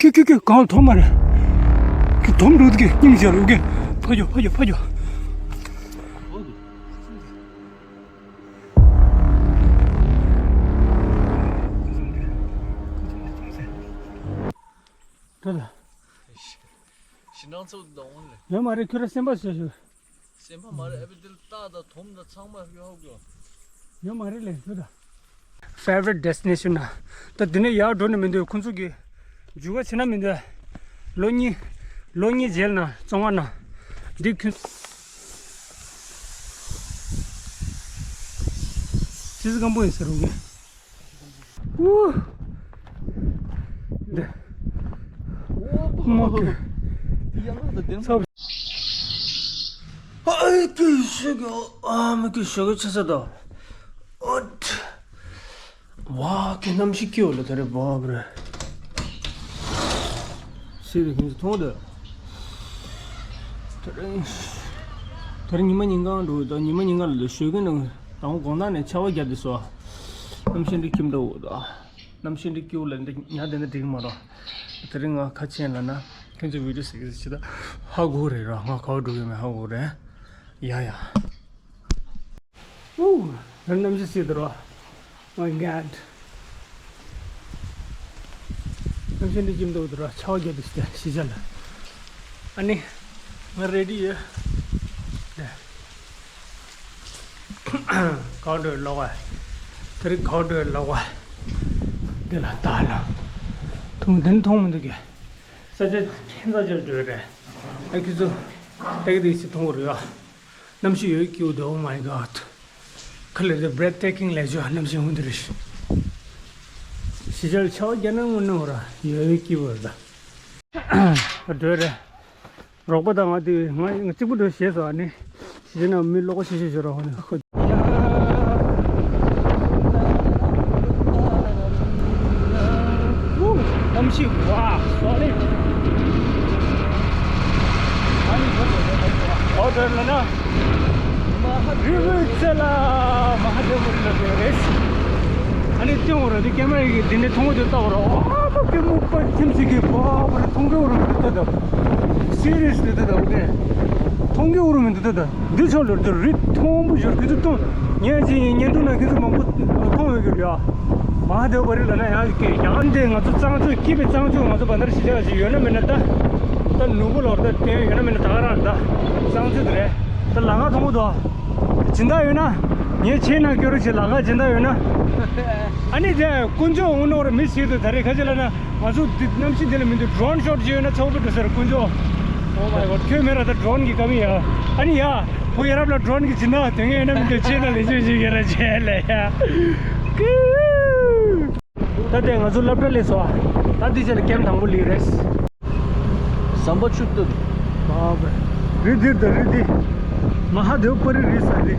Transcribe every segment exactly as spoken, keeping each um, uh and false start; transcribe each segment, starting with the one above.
ཀྱུ་ཀྱུ་ཀྱུ། གང་ལ་ཐོམ་མ་རེད། ཀྱུ་ཐོམ་འགྲོ་གི་སྙིང་རྗེ་རུ་གི། ཕ་ཇོ་ཕ་ཇོ་ཕ་ཇོ། ད་ལ། ཞི་སྣང་ཚོགས་འདུག་འོང་ལེ། ཡོད་མ་རེད། ཁྱོད་ར་སེམས་པ་བཟོས་ཤོག་སེམས་པ་མ་རེད། ཨ་བི་དེར་རྟགས་དང་དོམ་དང་ཚང་མ་ཡོད་ཧོ་གོ། ཡོད་མ་རེད་ལེ། ཁྱོད་ད། Favorite destination ན། ད་འདི་ནས་ཡར་འགྲོ་ནི་མི་འདུག་ཁོང་ཚོ་གི་འཇུག་པ་བྱེད་ན་མི་འདུག་ལོ་གཉིས། ལོ་གཉིས་རྗེས་ན་བཙོང་བ་ན། འདི་ཁྱོད། ཅི་ཟིག་སྐམ་པོ་ཡིན་ཟེར་རུང་གི། ཨུ། འདི། ཨོ་མ་ཀི། ཡང་ལ་དེ། ཚབ། ཨ་ཀི་ཤི་གི། ཨ་མ་ཀི་ཤི་གི་ཆ་ས་དོ། ཨོ། ཝ་ཀི་གནམ་གཤིས་སྐྱིད་པོ་ལ་དེ་རེད་བབ་རེད། སི་རི་ཁྱེད་ཚོ་མཐོང་དེ། དེ་རིང་། དེ་རིང་ཉི་མ་ཉིན་གང་འགྲོ་ད་ཉི་མ་ཉིན་གང་ལ་ཞོད་ཀྱི་ནང་དང་དགོང་དག་ནས་ཆར་པ་བརྒྱབ་དེ་སོ། གནམ་གཤིས་འདི་ཁྱིམ་འདྲ་འོ་ད། གནམ་གཤིས་འདི་སྐྱིད་པོ་ལ་འདི་ཉ་དེ་འདྲ་འགྲིག་མ་རོ། དེ་རིང་ང་ཁ་ཆེན་ལ་ན། ཁྱོད་ཚོ་བི་ཌིའོ་ཟེར་གི་ཟེར་ཆི་ད། ཧ་གོ་རེད་ར་ང་ག་བ་འགྲོ་གི་མེད་ཧ་གོ་རེད། ཡ་ཡ། ཨུ། ར་གནམ་གཤིས་སྲིད་དུ་རོ། Oh my God. གནམ་གཤིས་འདི་ཁྱིམ་འདུག་དུ་རོ་ཆར་པ་བརྒྱབ་དུ་ཟེར་ཞི་བྱ་ལ། ཨ་ནི། ང་རེ་ཌི་ཡོད། དེ། ག་བ་འགྲོ་ལོག་པ། དེ་རིང་ག་བ་འགྲོ་ལོག་པ། འདི་ལ་ད་ལ། ཐུང་འདི་ནི་མཐོང་མི་འདུག་གི། ས་ཆ་ཁྱིམ་ས་ཆར་འགྲོ་རེད། ཨ་ཁྱོད་ཚོ། ལྟ་གི་འདུག་ཅིག་མཐོང་གི་རེད་ཨ། གནམ་གཤིས་ཡོད་ཀྱི་འདུག Oh my God. ཁ་ལེ་དེ་breathtaking ལས་ཆོག་གནམ་གཤིས་འོང་དུ་རེད། ཞི་བྱ་ལ་ཆར་པ་བརྒྱབ་ན་སྔོན་ནས་འོ་ར་ཡོད་ཀྱི་འོ་ར། འགྲོ་རེད། རོགས་པ་དང་ང་དེ་ང་ང་གཅིག་པུ་འགྲོ་ཞེས་སོ་ཨ་ནི། ཞི་བྱ་ན་མི་ལོག་པ་ཤི་ཤི་ཤོར་ར་ཧོ་ནི་ཁོ། གནམ་གཤིས་ཝ་སོ་ལེ། ཨ་ནི་ཁོ་ལ་ན། རི་བོའི་རྩེ་ལ་མ་ཧཱ་དེ་བ་རི་ལ་འགྲོ་རེད། ཨ་ནི་སྟོན་འོ་ར་དེ་ཀེ་མ་ར་གི་འདི་འདྲའི་མཐོང་བ་དེ་ལྟ་བ་ར་ཨ་ཕ་གི་སྨུག་པ་ཁྱིམ་ཞིག་གི་བ་བ་ར་མཐོང་གི་འོ་ར་མི་འདུག་ད་ད། སི་རི་ཡས་ལི་ད་ད་འོ་གི། མཐོང་གི་འོ་ར་མི་འདུག་ད་ད། འདི་ཕྱོགས་ལ་འདི་རི་མཐོན་པོ་ཞིག་ཁྱོད་ཚོ་མཐོང་། ངས་ཅིག་བརྙན་ཐུང་ནང་ཁྱོད་ཚོ་མང་པོ་མཐོང་ཡོད་ཀྱི་རེད་ཨ། མ་ཧཱ་དེ་བ་རི་ལ་ན་ཡང་ཀྱེ་ཡང་འདི་ང་ཚོ་གཙང་ཆུ་སྐྱིད་པའི་གཙང་ཆུ་ང་ཚོ་བ་དར་ཞི་བྱ་ཞིག་ཡོད་ན་མེད་ན་ད། ད་ནུ་བོ་ལོར་ད་བསྟན་ཡོད་ན་མེད་ན་ད་ག་རང་ད་གཙང་ཆུ་དེ་རེད། ད་ལ་ང་མཐོང་གི་འདུག་སྦྱིན་བདག་ཡོད་ན། ངས་ཆེད་ན་སྐྱོ་རུ་བྱེད་ལ་ང་སྦྱིན་བདག་ཡོད་ན། ཨ་ནི་དེ་དཀོན་མཆོག་འོང་ནོར་མི་ཞིག་ཏུ་ད་རེས་ཁ་ཆེ་ལ་ན། ང་ཚོ་འདི་གནམ་གཤིས་འདི་ལ་མི་འདུག drone shot བྱས་ཡོད་ན་ཚོགས་པ་འགྲོ་ཟེར་དཀོན་མཆོག Oh my God. ཁྱོད་མེད་ར་ད་drone གི་ཀ་མི་ཡ། ཨ་ནི་ཡ། བུ་ཡ་རབས་ལ་drone གི་བྱིན་ན་དོན་ངན་ཡོད་ན་མི་འདུག་ཆེད་ན་ལས་ཆོས་ཤིག་ཡོད་ན་བྱས་ལ་ཡ། ཀུ། ད་དེ་ང་ཚོ་སློབ་གྲྭ་ལས་སོ། ད་དེ་ཆེད་ལ་ཀེམ་དང་པོ་ལི་རེད། ཟམ་པ་ཆུ་ཏུ། རི་འདིར་ད་རི་འདི། མ་ཧཱ་དེ་བ་པ་རི་རི་ས་རི།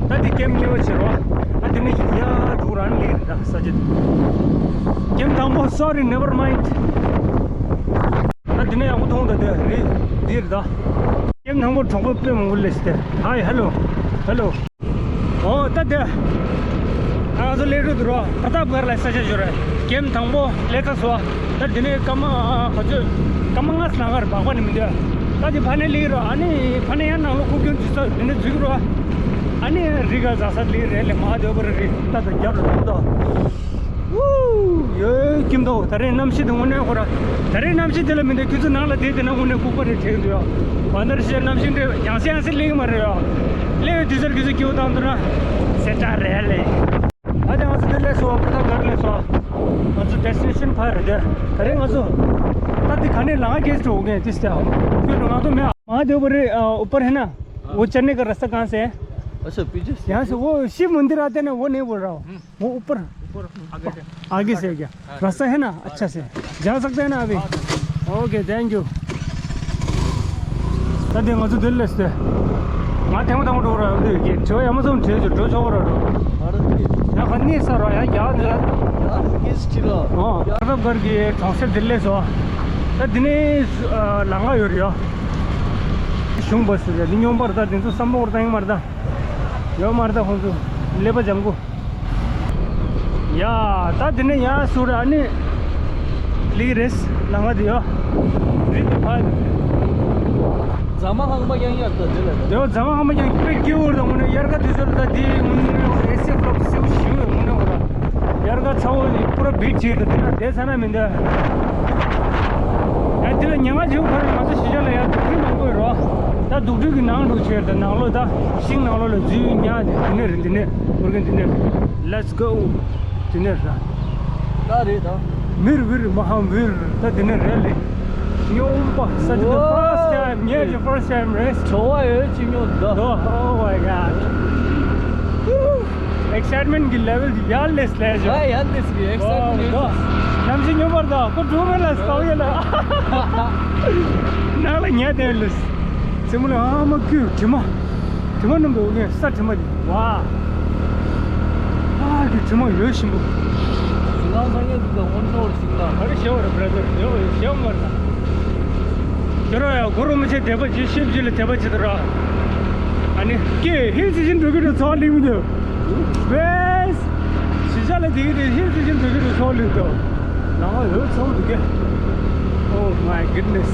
ད་འདི་ཀེམ་གཉིས་པ་བྱེད་རོགས། ད་འདི་ནི་ཡ་འགྲོ་རང་ལི་རི་ད་ས་ཆ་འདི། ཀེམ་དང་པོ་sorry never mind. ད་འདི་ནི་ཡག་པོ་མཐོང་ད་དེ་རི་འདིར་ད། ཀེམ་དང་པོ་གྲོགས་པོ་དཔེ་མང་པོ་སླེབས་ཏེ། Hi hello hello. ཨོ་ད་དེ། ང་ཚོ་སླེབས་རུ་འདུག་རོ། ད་ད་བར་ལ་ས་ཆ་ཞོར་རེད། ཀེམ་དང་པོ་སླེབས་ཚར་སོང་། ད་དེ་ནས་སྐར་མ་ག་ཚོད། སྐར་མ་ལྔ་ཙམ་ལ་ང་རུ་སྦག་པ་ནི་མི་འདུག་ད་དེ་ཕ་ནས་སླེབས་རོ། ཨ་ནི་ཕ་ནས་ཡང་ནང་ལོགས་ཁུག་ཀྱོན་འཛུལ་ས་དེ་ནས་འཛུལ་གི་རོ། ཨ་ནི་རི་ག་ཟ་ས་སླེབས་རེད་ལས་མ་འདོད་པར་རི་ད་ད་རྒྱབ་ལ་འདུག་ད། ཝུའུ། ཡོད་ཀྱིན་འདུག་ད་རེས་གནམ་གཤིས་དེ་དངོས་གནས་ཁོ་ར། ད་རེས་གནམ་གཤིས་དེ་ལ་མི་འདུག་ཁྱོད་ཚོ་ནང་ལ་བསྡད་དེ་ན་དངོས་གནས་ལྐུགས་པ་རེད་དྲན་འདུག་ཡ། བ་ནར་ཤེས་གནམ་གཤིས་འདྲ་ཡང་སེ་ཡང་སེ་སླེབས་ཀྱི་མ་རེད་ཡ། སླེབས་ཡོད་དུས་ཚོད་ཁྱོད་ཚོ་སྐྱིད་པོ་བཏང་འདུག་ན། སེ་ཏྲ་རེད་ལེ། ད་དེ་ང་ཚོ་དེ་སླེབས་སོང་པ་ད་གར་སླེབས་སོང་། ང་ཚོ་destination ཕར་རེད་དེ། ད་རེས་ང་ཚོ། ད་དེ་ག་ནས་ལང་གེ་སི་འགྲོ་གི་ཅི་སྟེ། ཁྱོད་ང་ཚོ་མེད། वहाँ देवपुरी ऊपर है ना, वो चढ़ने का रास्ता कहाँ से है? अच्छा पीछे से। यहाँ से वो शिव मंदिर आते हैं ना, वो नहीं बोल रहा हूँ। वो ऊपर। ऊपर आगे से। आगे से है क्या? रास्ता है ना अच्छा से? जा सकते हैं ना अभी? Okay thank you. ད་དེ་ང་ཚོ་དེ་ལས་ཏེ། ང་ཐེངས་མ་ཐེངས་མ་འགྲོ་ར་འདི་གི་ཇོ་ཡ་མ་ཚོམ་བྲེལ་ཇོ་འགྲོ་ཆོག་ར་འགྲོ། ང་རང་གི་ཡ་ཁ་ནི་ས་ར་ཡ་རྒྱ་ནི་ར། ཡ་གི་སི་ལ། ཨོ་ཡ་རབ་གར་གི་གྲོང་གསེབ་དེ་ལས་སོ། ད་དེ་ནས་ལང་ག་ཡོད་རེད་ཡ། གཞུང་བ་སུ་རེད་འདི་སྙོམས་པར་ད་དེ་ཚོ་བསམ་པ་འོར་ད་ཡིན་མར་ད། ཡོད་མར་ད་ཁོང་ཚོ་ཀླད་པ་ལྗང་གུ། ཡ། ད་དེ་ནས་ཡ་སུ་ར་ཨ་ནི། ལི་རེས་ལ་ང་དེ་ཡོ། རི་དེ་ཕ། རྫ་མ་ཧང་མ་ཡང་ཡར་ད་དེ་ལ་ད། དེ་རྫ་མ་ཧང་མ་ཡང་པེ་ཀི་འུར་དང་ངུ་ནས་ཡར་ག་དུས་ཚོད་ད་དེ་ངུ་ནས་ཨེ་སི་ལོག་སེའུ་ཞིའུ་ངུ་ནས་འུར། ཡར་ག་ཚ་བོ་ནི་པུ་ར་བིད་ཅིག་ད་དེ་ན་དེ་ས་ན་མི་འདུག་ཡ་དེ་ལ་ཉ་ང་ཅིག་ཁོ་རེ་ང་ཚོ་ཤི་ཤ་ལ་ཡ་དུག་སྦྲུལ་མང་པོ་ཡོད་རོ། ད་དུག་སྦྲུལ་གི་ནང་འགྲོ་ཆེར་ད་ནང་ལོ་ད་ཤིང་ནང་ལོ་ལ་འཛུལ་ཉ་དེ་དེ་ནས་རེད་དེ་ནས་འུར་གན་དེ་ནས། Let's go. དེ་ནས་ར། ད་རེད་ད། མིར་བིར་མ་ཧམ་བིར་ད་དེ་ནས་རེད་ལེ། ཉོམ་པ་ས་དེ་the first time. Yeah, the first time, right? ཚོར་བ་ཡོད་ཅི་ཉོ་ད། Oh my god. Excitement གི་level ཡར་ལེས་ལེས་ཡོད། ཨ་ཡར་ལེས་གི་excitement ཡོད། ནམ་ཞིག་ཉོ་བར་ད་ཁོ་འགྲོ་མེད་ལ་སའོ་ཡ་ལ། ནང་ལ་ཉལ་དེ་ལེས། སེམས་ལ་ཨ་མ་ཀུ་དྲི་མ། དྲི་མ་རྣམས་པའི་འོ་ངས་ས་དྲི་མ་དེ་ཝ། ཨ་ཀི་དྲི་མ་ཡོད་བཞིན་པོ། ཟི་ལང་ཚང་ཡོད་འདུག་ད་ཧོན་ཤོར་ཞིག་ལ། ཨ་རི་ཞེ་བ་རེད་brother ཞེ་བ་ཞེ་བ་མ་རེད་ད། ཁྱོད་རང་ཡང་གོ་རུ་མི་ཆེ་དད་པ་བྱེད་ཤེས་བྱེད་ལ་དད་པ་བྱེད་དུ་ར། ཨ་ནི་ཀེ་ཧིལ་སི་ཅིན་འགྲོ་གི་འགྲོ་ཚོགས་ལིང་མི་འདུག་བེས། ཞི་ཞ་ལ་དེ་གི་དེ་ཧིལ་སི་ཅིན་འགྲོ་གི་འགྲོ་ཚོགས་ལིང་འདུག་ལ་ང་ཡོད་ཚོགས་འདུག་གེ Oh my goodness.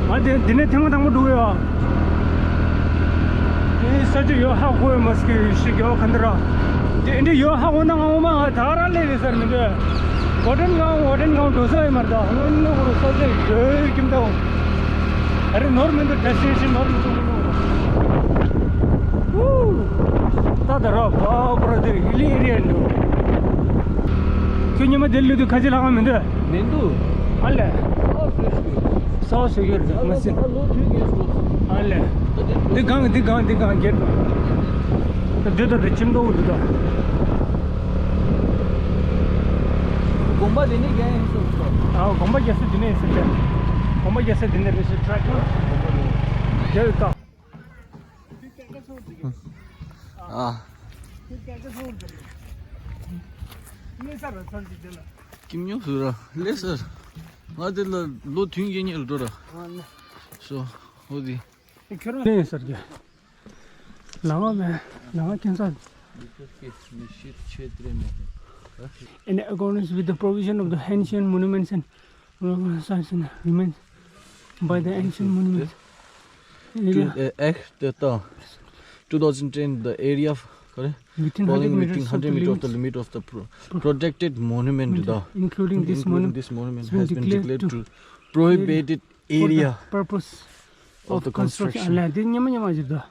ང་དེ་འདི་ནས་ཐེངས་མ་དང་པོ་འགྲོ་གི་ཡོད། དེ་ས་ཆ་ཡོད་ཧ་གོ་ཡོད་མ་སྐྱེ་ཡོད་ཤི་གི་ཡོད་ག་འདི་ར། དེ་འདི་ཡོད་ཧ་གོ་ན་ང་འོ་མ་ང་ད་ར་ལས་རེད་ཟེར་མི་འདོད། གོ་དྲན་ང་འོ་དྲན་ང་འགྲོ་ས་ཡོད་མ་རེད་ད། ཧོན་ནོ་གོ་རུ་ས་ཆ་ཡོད་ཀྱིན་ད། ཨ་རེ་ནོར་མི་འདུག destination ནོར་མི་འདུག་ཧུ། ད་ད་ར་བ་གོ་ར་དེ་ཧི་ལི་ཨེ་རི་ཡ་འདུག་ཁྱོད་ཉི་མ་དེ་ལུས་དུས་ཁ་ཆེ་ལྷག་མི་འདུག་མི་འདུག་ཨ་ལས། ཨ་ལོ་ཞུ། སོ་ཞུ་གི་རེད་མ་སྲིད། ཨ་ལོ་དུས་ངེས་སོ། ཨ་ལས། འདི་གང་འདི་གང་འདི་གང་གེ། འདི་ལྟ་འདི་ཁྱིམ་ཐོག་འདི་ལྟ། དགོན་པ་འདི་ནས་རྒན་ཡིན་སོ་སོ། ཨ་དགོན་པ་རྒྱལ་ས་འདི་ནས་ཡིན་ཟེར་ཏེ། དགོན་པ་རྒྱལ་ས་འདི་ནས་རེད་ཟེར་ཏྲ་ཀི་རྒྱལ་ཡོད་ཀ། ཨ། ཀིམ་ཉོ་སུ་ར་ལེ་སར། ང་དེ་ལ་ལོ་དུས་རྒྱུན་ཉེར་འགྲོ་ར། སོ་ཧོ་དི། ཁྱོད་རང་ལེ་སར་གྱི། ལ་ང་མེ་ལ་ང་ཁྱེད་ས། In accordance with the provision of the Ancient Monuments and Sites and Remains by the Ancient Monuments. To, uh, act the two thousand ten, the area of, correct? Within falling hundred within meters of the hundred meter of the limit of the pro- protected monument, the including this including monument this monument has been declared to prohibited area for the purpose of the construction. Ala de nyama nyama jida.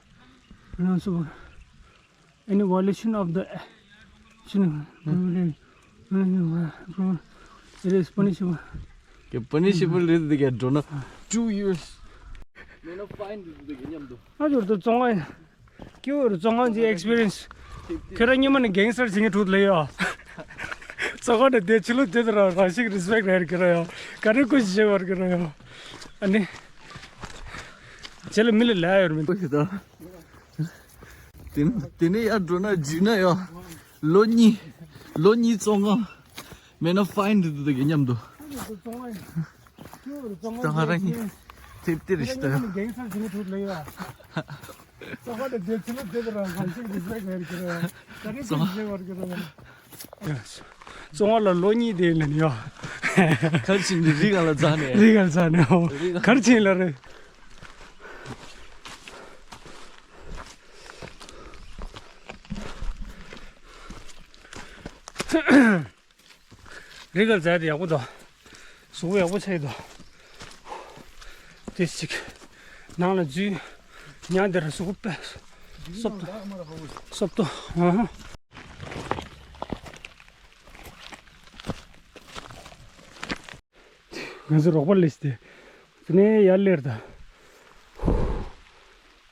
Any violation of the, it is punishable. Ke punishable is the get dona two years. Mena fine is the nyam do. ཨ་ཇོར་དུ་བཙོང་བ་ཡིན། ཀྱི་བོར་བཙོང་བ་འདི་experience། ཁྱོད་རང་ཉི་མ་ནི་gangster་ཟིན་གྱི་ཐུག་ལེ་ཡོ། བཙོང་བ་ནི་དེ་ཕྱི་ལོ་དེ་དུ་ར་རང་ཤིག་respect་རེད་ཀྱི་ར་ཡོ། ག་རེ་ཀུ་ཤི་བར་ཀྱི་ར་ཡོ། ཨ་ནི། ཅེ་ལ་མི་ལ་ལ་ཡོར་མི། དེ་དེ་ནས་ཡར་འགྲོ་ན་འཇུས་ན་ཡོ། ལོ་གཉིས། ལོ་གཉིས་བཙོང་ང་། མེད་ན་fine་དེ་དུ་དེ་གི་མཉམ་དུ། ད་ང་རང་གཉིས་ཐེབས་ཏེ་རེ་ཞིག་ད་ཡོ། བཙོང་བ་ལ་ལོ་གཉིས་དེ་ལེན་ཡོ། གར་ཕྱིན་ནི་རི་ག་ལ་འཛག་ནས། རི་ག་ལ་འཛག་ནས་ཨོ། རི་ག་གར་ཕྱིན་ལ་རེད། རི་ག་ལ་འཛག་དེ་ཡག་པོ་འདུག་གཟུགས་པོ་ཡག་པོ་ཆགས་ཀྱི་འདུག་དེ་ཅིག་ནང་ལ་འཛུལ། ཉལ་དེ་ར་གཟུགས་པོ་དཔེ་སོབ་ཏོ། སོབ་ཏོ། ཨ་ཧ། ང་ཚོ་རོགས་པ་ལས་ཏེ། དེ་ནས་ཡར་ལེར་ད།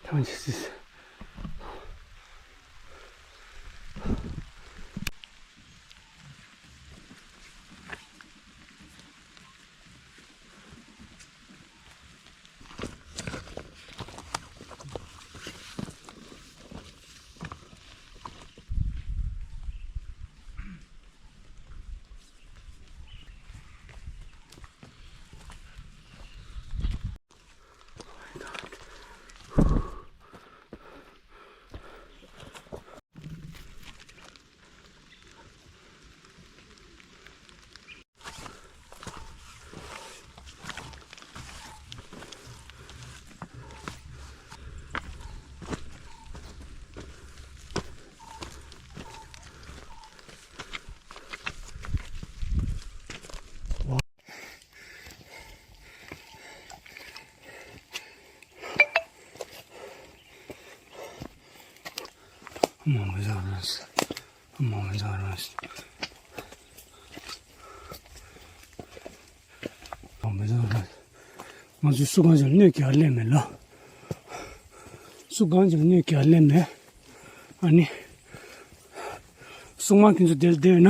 ཐང་ཆད་སིས། མ་མི་ཟ་ར་སི། མ་མི་ཟ་ར་སི། མ་མི་ཟ་ར་སི། ང་ཚོས་སུ་གང་ཅིག་གནོད་སྐྱེལ་ལེ་མེད་ལ། སུ་གང་ཅིག་གནོད་སྐྱེལ་ལེ་མེད། ཨ་ནི། སྲུང་མ་ཁྱོད་ཚོ་དེར་བསྡད་ཡོད་ན།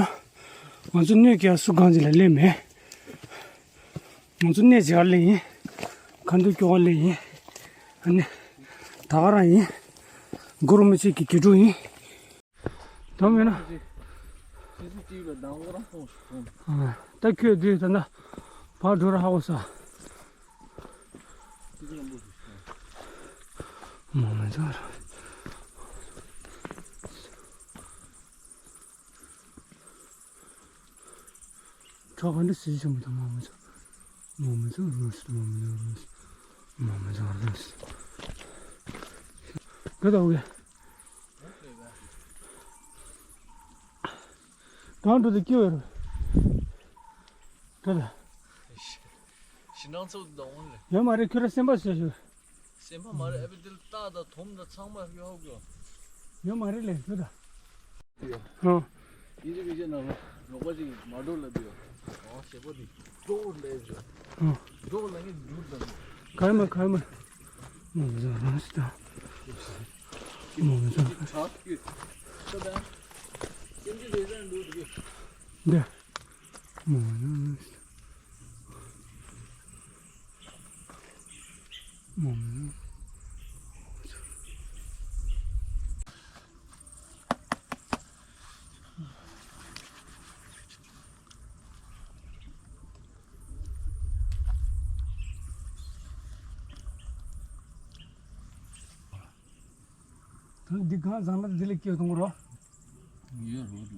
ང་ཚོ་གནོད་སྐྱེལ་སུ་གང་ཅིག་ལ་ལེ་མེད། ང་ཚོ་གནས་བྱེད་ག་ལེ་ཡིན། ཁ་འདུག་སྐྱོ་ག་ལེ་ཡིན། ཨ་ནི། ད་ག་རང་ཡིན། གུ་རུ་མི་ཆེན་གྱི་དགེ་ཕྲུག་ཡིན། དམ་ཡོད་ན། ཨ། ད་ཁྱོད་འདི་ད་ན། ཕར་འགྲོ་ར་ཧ་གོ་ས། མ་མི་ཚོར། གྲོགས་ག་འདྲ་སྲིད་ཆུང་མི་དང་མ་མི་ཚོ། མ་མི་ཚོ་རུང་སྲིད། མ་མི་ཚོ་རུང་སྲིད། མ་མི་ཚོ་རུང་སྲིད། ག་ད་འོ་གེ། གང་འགྲོ་དེ་སྐྱིད་བར། ག་ད། ཞི་སྣང་ཚོགས་འདུ་འོང་ལེ། ཡོད་མ་རེད། ཁྱོད་ར་སེམས་པ་བཟོས་ཤོག་སེམས་པ་མ་རེད། ཨ་བི་དིལ་རྟགས་དང་དོམ་དང་ཚང་མ་ཡོད་ཧོ་གི། ཡོད་མ་རེད་ལེ་ཁྱོད་ད། ཡོད། ཧོ། ཡིན་གཅིག་མིན་གཅིག་ནང་ལ་རོགས་པ་ཅིག་མ་འགྲོ་ལབ་ཡོད། ཨོ་ཞེ་པོ་འདི་འགྲོ་ལབ་ཡོད། ཧོ། འགྲོ་ལ་ངས་འགྲུར་ལབ་ཡོད། ག་མ་ག་མ། མ་མི་ཚོ་རང་སི་ད། མ་མི་ཚོ། ཆག་གི། ཁྱོད་ད། སེམས་ཀྱི་རེ་ཟན་འགྲོ་འདུག་གི། འདི། མ་མི་ཚོ། མ་མི་ཚོ། ད་འདི་གང་བཟང་ལ་འདི་ལས་སྐྱེ་གཏོང་རོགས། ཡོད་རོགས་ལ།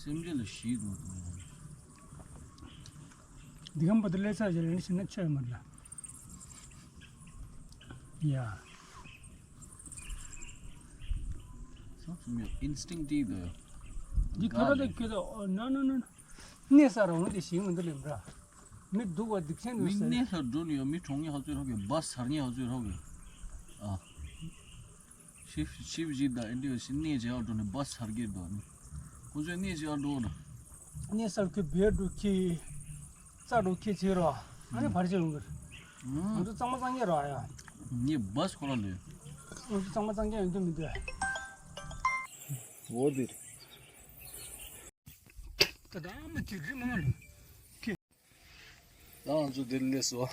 སེམས་ཅན་ལ་ཞིག་དང་དང་། འདི་གམ་པ་དེ་ལས་ས་ཞིག་ལ་ནི་ཤི་ན་ཆོས་མ་ལ། ཡ། སོང་སོང་ཡོད། ཨིན་སི་ཊིང་ཊིབ་དུ། འདི་ཁ་ར་དེ་ཁྱོད་དོ་ན་ན་ན་ན། གནས་ས་རང་ལ་དེ་ཞིག་མི་འདུག་ལེམ་ར། མི་སྡུག་པ་སྡིག་ཆེན་འདུག་མི་ཟེར། གནས་ས་འགྲོ་ནི་ཡོད། མི་གྲོང་ཉེ་ཧ་ཚོད་རོགས་གི་བ་སར་ཉེ་ཧ་ཚོད་རོགས་གི། ཨ། ཤིབ་ཤིབ་ཞིག་དང་ཨེ་འདྲ་ཞིག་གནས་བྱེད་ཡག་འགྲོ་ནས་བ་སར་གྱི་འགྲོ་ནི། ཁོ་ཚོས་གནས་བྱེད་ཡག་འགྲོ་ན། གནས་སར་ཁྱོད་བེར་འགྲོ་ཁྱི། རྩྭ་འགྲོ་ཁྱི་བྱེད་རོགས། ཨ་ནི་བར་ཆད་ཡོང་གི་རེད། ང་ཚོ་གཙང་མ་གཙང་རྐྱང་རོགས་ཡ། ངས་བ་སར་ཁོ་རང་ལས། ང་ཚོ་གཙང་མ་གཙང་རྐྱང་ཡོང་དུས་མི་འདུག་འོ་དེ་རེད། ད་ད་མ་ཅིག་རི་མ་མ་ལུ། ད་ང་ཚོ་འདིར་སླེབས་སོང་།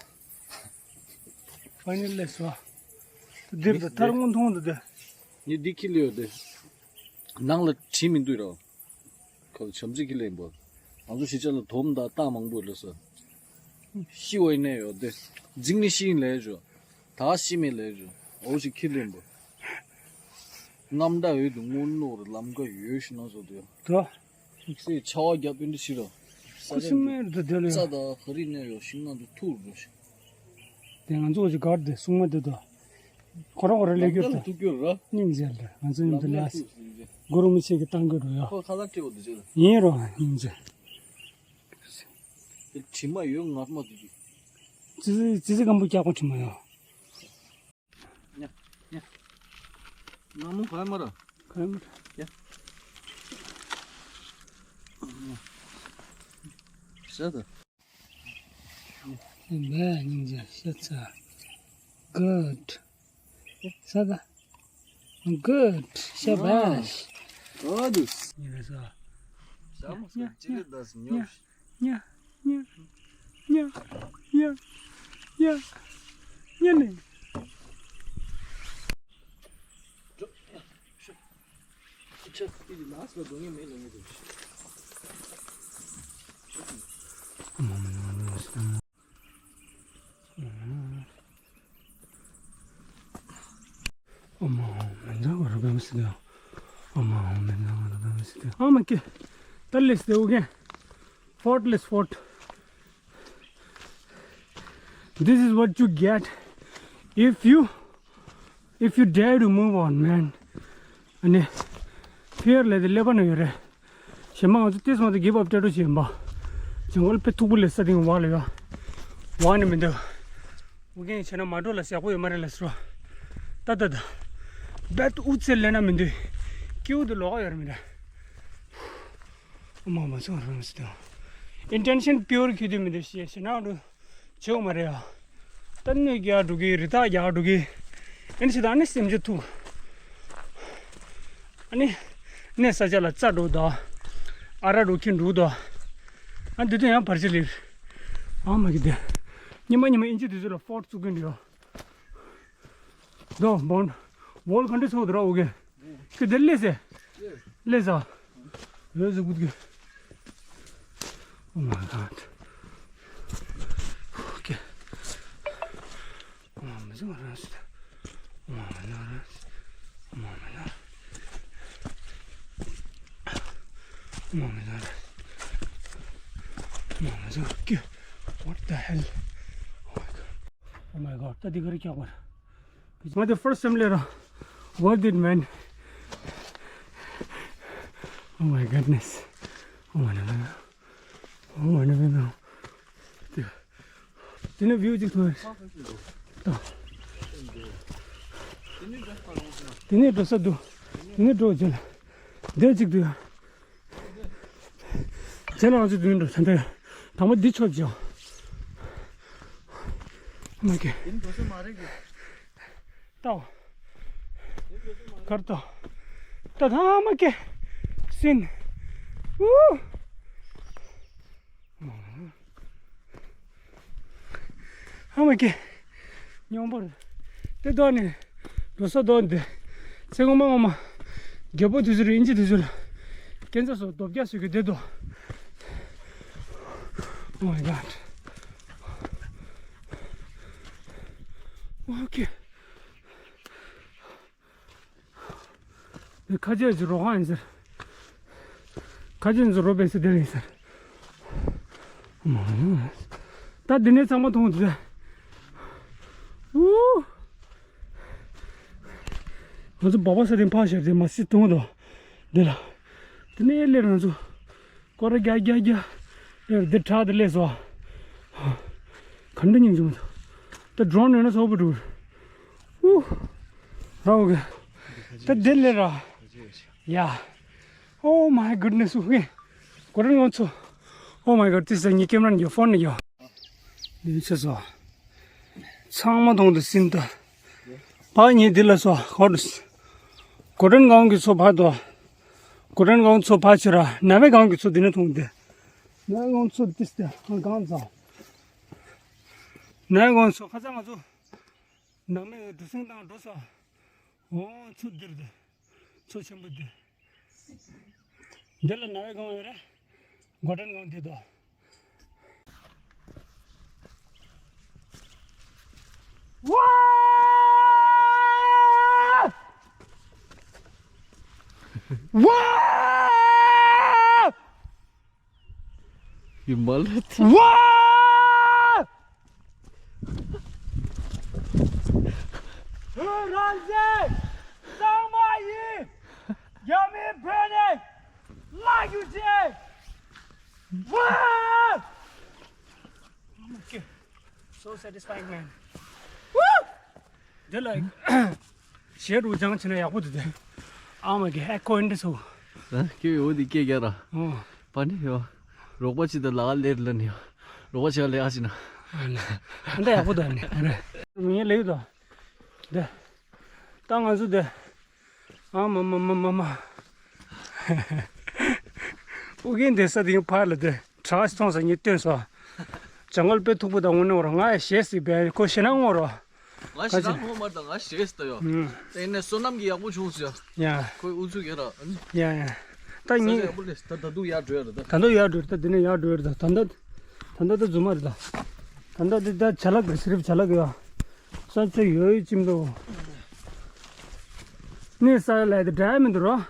ཕ་ནི་སླེབས་སོང་། འདིར་ད་ཐར་སྔོན་མཐོང་འདུག་སྟེ། ངས་འདི་ཁྱི་ལས་ཡོད་དེ། ནང་ལ་བྲིས་མི་འདུག་རོ། ཁོ་བྱམས་བརྩེ་ཁྱི་ལས་ཡིན་པ། ང་ཚོ་གཞིས་ཆགས་ལ་དོམ་དང་རྟ་མང་པོ་སླེབས་སོང་། ཤི་བ་ཡིན་ནའི་ཡོད་དེ། འཛིང་ནི་ཤི་ཡིན་ལས་བྱོས། ད་ཤི་མེད་ལས་བྱོས། འོ་ཞིག་ཁྱི་ལས་ཡིན་པ། རྔམ་དྲག་ཡོད་དུ་སྔོན་ནོར་ལམ་ཀ་ཡོད་ཤི་ན་བཟོ་དེ། ད། ཁྱི་སེ་ཆ་བ་རྒྱབ་པའི་འདི་ཤི་རོ། ས་ཁུ་སིམ་མེར་དུ་དེ་ལ་ཡོད། རྩྭ་དང་ཧ་རི་ནས་ཡོད་ཤིང་ནང་དུ་ཐུག་རོ་ཤི། དེ་ང་ཚོ་ཅིག་གར་དེ་སྲུང་མ་དེ་དོ། ཁོ་རང་ཁོ་རང་ལས་སྐྱོབ་དང་། ཐུག་རྒྱུ་ར། སྙིང་རྗེ་ལ་ང་ཚོ་མཉམ་དུ་ལས། གུ་རུ་མི་ཆེན་གྱི་བཏང་དགོས་རོ་ཡོ། ཁོ་ཁ་ལག་སྤྲད་འོ་དེ་ཅི་ལ། ཡིན་རོ་སྙིང་རྗེ། དེ་དྲི་མ་ཡོད་ངར་མ་དེ་ཅི། ཙི་ཙི་ཙི་ཙི་སྐམ་པོ་སྐྱག་པ་དྲི་མ་ཡོད། ཉ། ཉ། ང་མོ་ག་མ་ར། ག་མ་ར། ཡ། ཤ་ད། མེ་ཉིན་ཇ་ཤ་ཚ། Good. ཤ་ད། Good. ཤ་བ། Good. ཉིན་ས། ཤ་མོ་ཤ་ཅི་ལེ་དས་ཉོ། ཉ། ཉ། ཉ། ཉ། ཉ། ཉ་ནི། ཨོཾ་ཨཱཿཧཱུྃ་མཉྫ་གུ་རུ་བྷཱུ་སིདྡྷི། ཨོཾ་ཨཱཿཧཱུྃ་མཉྫ་གུ་རུ་བྷཱུ་སིདྡྷི། ཨ་མ་ཀེ། ད་ལེས་ཏེ་ཨུ་གེ། Effortless effort. This is what you get if you, if you dare to move on, man. ཨ་ནི། ཕིར་ལས་དེ་ཀླད་པ་ན་ཡོད་རེད། གཞན་མ་ང་ཚོ་ཏིས་མ་ཏི་གིབ་ཨབ་སྤྲད་འགྲོ་བྱེད་ཡིན་པ། ཇང་གལ་དཔེ་མཐུག་པོ་ལས་ས་སྟེང་བག་ལ་ཡོད། བག་ནི་མི་འདུག་ཨུ་རྒྱན་བྱས་ན་མ་འགྲོ་ལ་ཟེག་པོ་ཡོད་མ་རེད་ལ་ཟེར་བ། ད་ད་ད། རྦད་དེ་དབུ་རྩེ་ལེན་ན་མི་འདུག་སྐྱིད་པོ་འདུག་ལོགས་ཡོད་རེད་མི་འདྲ། ཨོ་མ་མ་སོང་རང་སི་དང་། ཨིན་ཊེན་ཤན་པིའུར་ཁྱོད་དུས་མི་འདུག་ཞེས་ཞེ་ནང་དུ་བྱེད་དགོས་མ་རེད་ཡ། ད་གནོད་རྒྱག་འགྲོ་གི་རི་དྭགས་རྒྱག་འགྲོ་གི། ཨ་ནི་ཞེ་དང་ཨ་ནི་སེམས་ཅན་ཐུག་ཨ་ནི་གནས་ས་ཆ་ལ་རྩྭ་འགྲོ་དང་། ཨ་ར་འགྲོ་ཁྱི་འགྲོ་དང་། ཨ་འདི་དུས་ཡང་བར་ཆད་ལེབ། ཨ་མ་གི་དེ། ཉི་མ་ཉི་མ་ཨིན་ཇི་དུས་ཚོད་ལ་ཕོར་ཊི་བཙུགས་གིན་འདུག་ཡ། དོ་བོན། བོལ་ག་འདྲ་ཚོགས་འདུག་ར་འོ་གེ། ཁྱོད་དེར་སླེབས་སེ། སླེབས་ས། ཡོད་ཟེར་གུད་གི། Oh my God. Okay. Oh my God. Oh my God. Oh my God. Oh my God. Oh my God. What the hell? Oh my God. Oh my God. ད་འདི་ག་རེ་ཀྱག་པར། My the first time later. Worth it, man. Oh my goodness. Oh my God. Oh my God. དེ་ནས་བིའུ་ཅིག་མཐོང་། དེ་ནས་འགྲོ་ས་འདུག་དེ་ནས་འགྲོ་བྱེད་ལ། འདིར་ཅིག་འདུག་ཡ། དེ་ལ་ང་ཚོ་མདུན་འགྲོ་ད་ལྟ་ཡ། དང་པོ་འདི་ཆོད་བྱེད། མ་གི། ད། གར་ཏོ། ད་ཐ་མ་ཀེ། སིན། ཨུ། ཧ་མ་ཀེ། སྙོམས་པོར། དེ་དོ་ནི། འགྲོ་ས་དོ་འདི། ཚེ་ངོ་མ་ངོ་མ། རྒྱལ་པོ་དུས་ཚོད་རིན་ཅི་དུས་ཚོད་ལ། སྐྱེན་ཚ་སོ་རྡོ་བརྒྱ་སུ་གི་དེ་དོ། Oh my God. Okay. ཁ་ཆེ་ཅིག་རོ་ཁང་ཡིན་ཟེར། ཁ་ཆེ་ཚོ་རོ་པན་སི་དེ་ཡིན་ཟེར། ད་འདི་ནས་ཚང་མ་མཐོང་ཚེ། ཨུ། ང་ཚོ་སྦག་སྦག་ས་དེ་ཕག་ཤར་དེ་མ་སི་མཐོང་དོ། འདི་ལ། འདི་ནས་སླེབས་ང་ཚོ། སྐོར་ར་རྒྱག་རྒྱག་རྒྱག་སླེབས་འདི་བྲག་དེ་སླེབས་སོ། ག་འདྲ་སྙིང་རྗེ་མོ་འདུག་ད་ཌོ་རོན་ཡོད་ན་ཚོགས་པ་འགྲོ། ཨུ། ར་འོ་གེ། ད་འདི་ལས་ར། ཡ། Oh my goodness, okay. གོ་རིན་ང་ཚོ། Oh my God, this is a new camera and your phone, yo. འདི་ཚེ་སོ། ཚང་མ་མཐོང་དུ་སིན་ད། ཕ་ཉེ་འདི་ལ་སོ། ཧོ་དུ། གོ་རིན་གང་གི་ཚོ་ཕ་དོ། གོ་རིན་གང་ཚོ་ཕ་ཆེ་ར། ན་བའི་གང་གི་ཚོ་འདི་ནས་མཐོང་དེ། ན་བའི་གང་ཚོ་འདི་སྟེ་གང་ཚོ། ན་བའི་གང་ཚོ་ཁ་ཚ་ང་ཚོ། ནང་མི་འགྲོ་སེང་དང་འགྲོ་སོ། འོ་ཚོ་འདིར་དེ། མཚོ་ཆེན་པོ་འདི། འདི་ལ་ན་བའི་སྒང་ཡོད་རེད། གོ་ཊན་སྒང་འདི་དོ། ཝ། ཝ། ཡིན་མ་ལ་ཐི། ཝ། བོད་རང་བཙན་གཙང་མ་ཡིན། རྒྱ་མིའི་བོད་ནས་བརླག་རྒྱུ་བྱེད། ཝ། So satisfying, man. དེ་ལ་ཞེ་རུ་སྦྱང་བྱས་ན་ཡག་པོ་འདུག་དེ། ཨ་མ་གི་ཧེ་ཁོ་ཨིན་དྲི་སོ། ཨ་ཁྱོད་འོ་དེ་སྐད་རྒྱག་ར། ཨོ། པ་ནི་ཡོ། རོགས་པ་ཅི་ད་ལ་ལེར་ལ་ནི་ཡོ། རོགས་པ་ཆ་ལེ་ཨ་ཅི་ན། ཨ་ནི། ཨ་འདྲ་ཡག་པོ་འདུག་ཨ་ནི། ཨ་རེ། མི་ངན་ལེ་ཡོད་དོ། དེ། ད་ང་ཚོ་དེ། ཨ་མ་མ་མ་མ་མ། ཨུ་རྒྱན་དེ་ས་དེ་ཕར་ལ་དེ་བྲག་སོང་ས་ཉིད་སྟོན་སོ། ཇང་གལ་དཔེ་མཐུག་པོ་དང་དངོས་གནས་འོ་ར་ང་ཡ་ཞེས་སི་བས་ཁོ་ཞེ་ན་ངོ་རོ། ང་ཞེ་ན་ངོ་མ་དང་ང་ཞེས་ཏ་ཡོ། ཨུམ། དེ་ནས་བསོད་ནམས་ཀྱི་ཡག་པོ་བྱུང་སོ་ཡ། ཡ། ཁོའི་ཨུ་ཚུགས་ཡ་ར་ཨ་ནི། ཡ་ཡ། ད་ས་ཉིད། ཡག་པོ་ལས་ད་ད་དུང་ཡར་འགྲོ་ཡ་ར་ད། ད་དུང་ཡར་འགྲོ་ཡ་ར་ད། ད་འདི་ནས་ཡར་འགྲོ་ཡ་ར་ད། ད་ད་ད་རྫུན་མ་རེད་ད། ད་ད་འདི་ད་བྱ་ལག་གི་སི་རིབ་བྱ་ལག་གི་ཡ། ས་ཆ་ཡོད་ཡོད་ཅིམ་དོ། ནི་ས་ལ་དེ་འདྲ་མི་འདུག་རོ།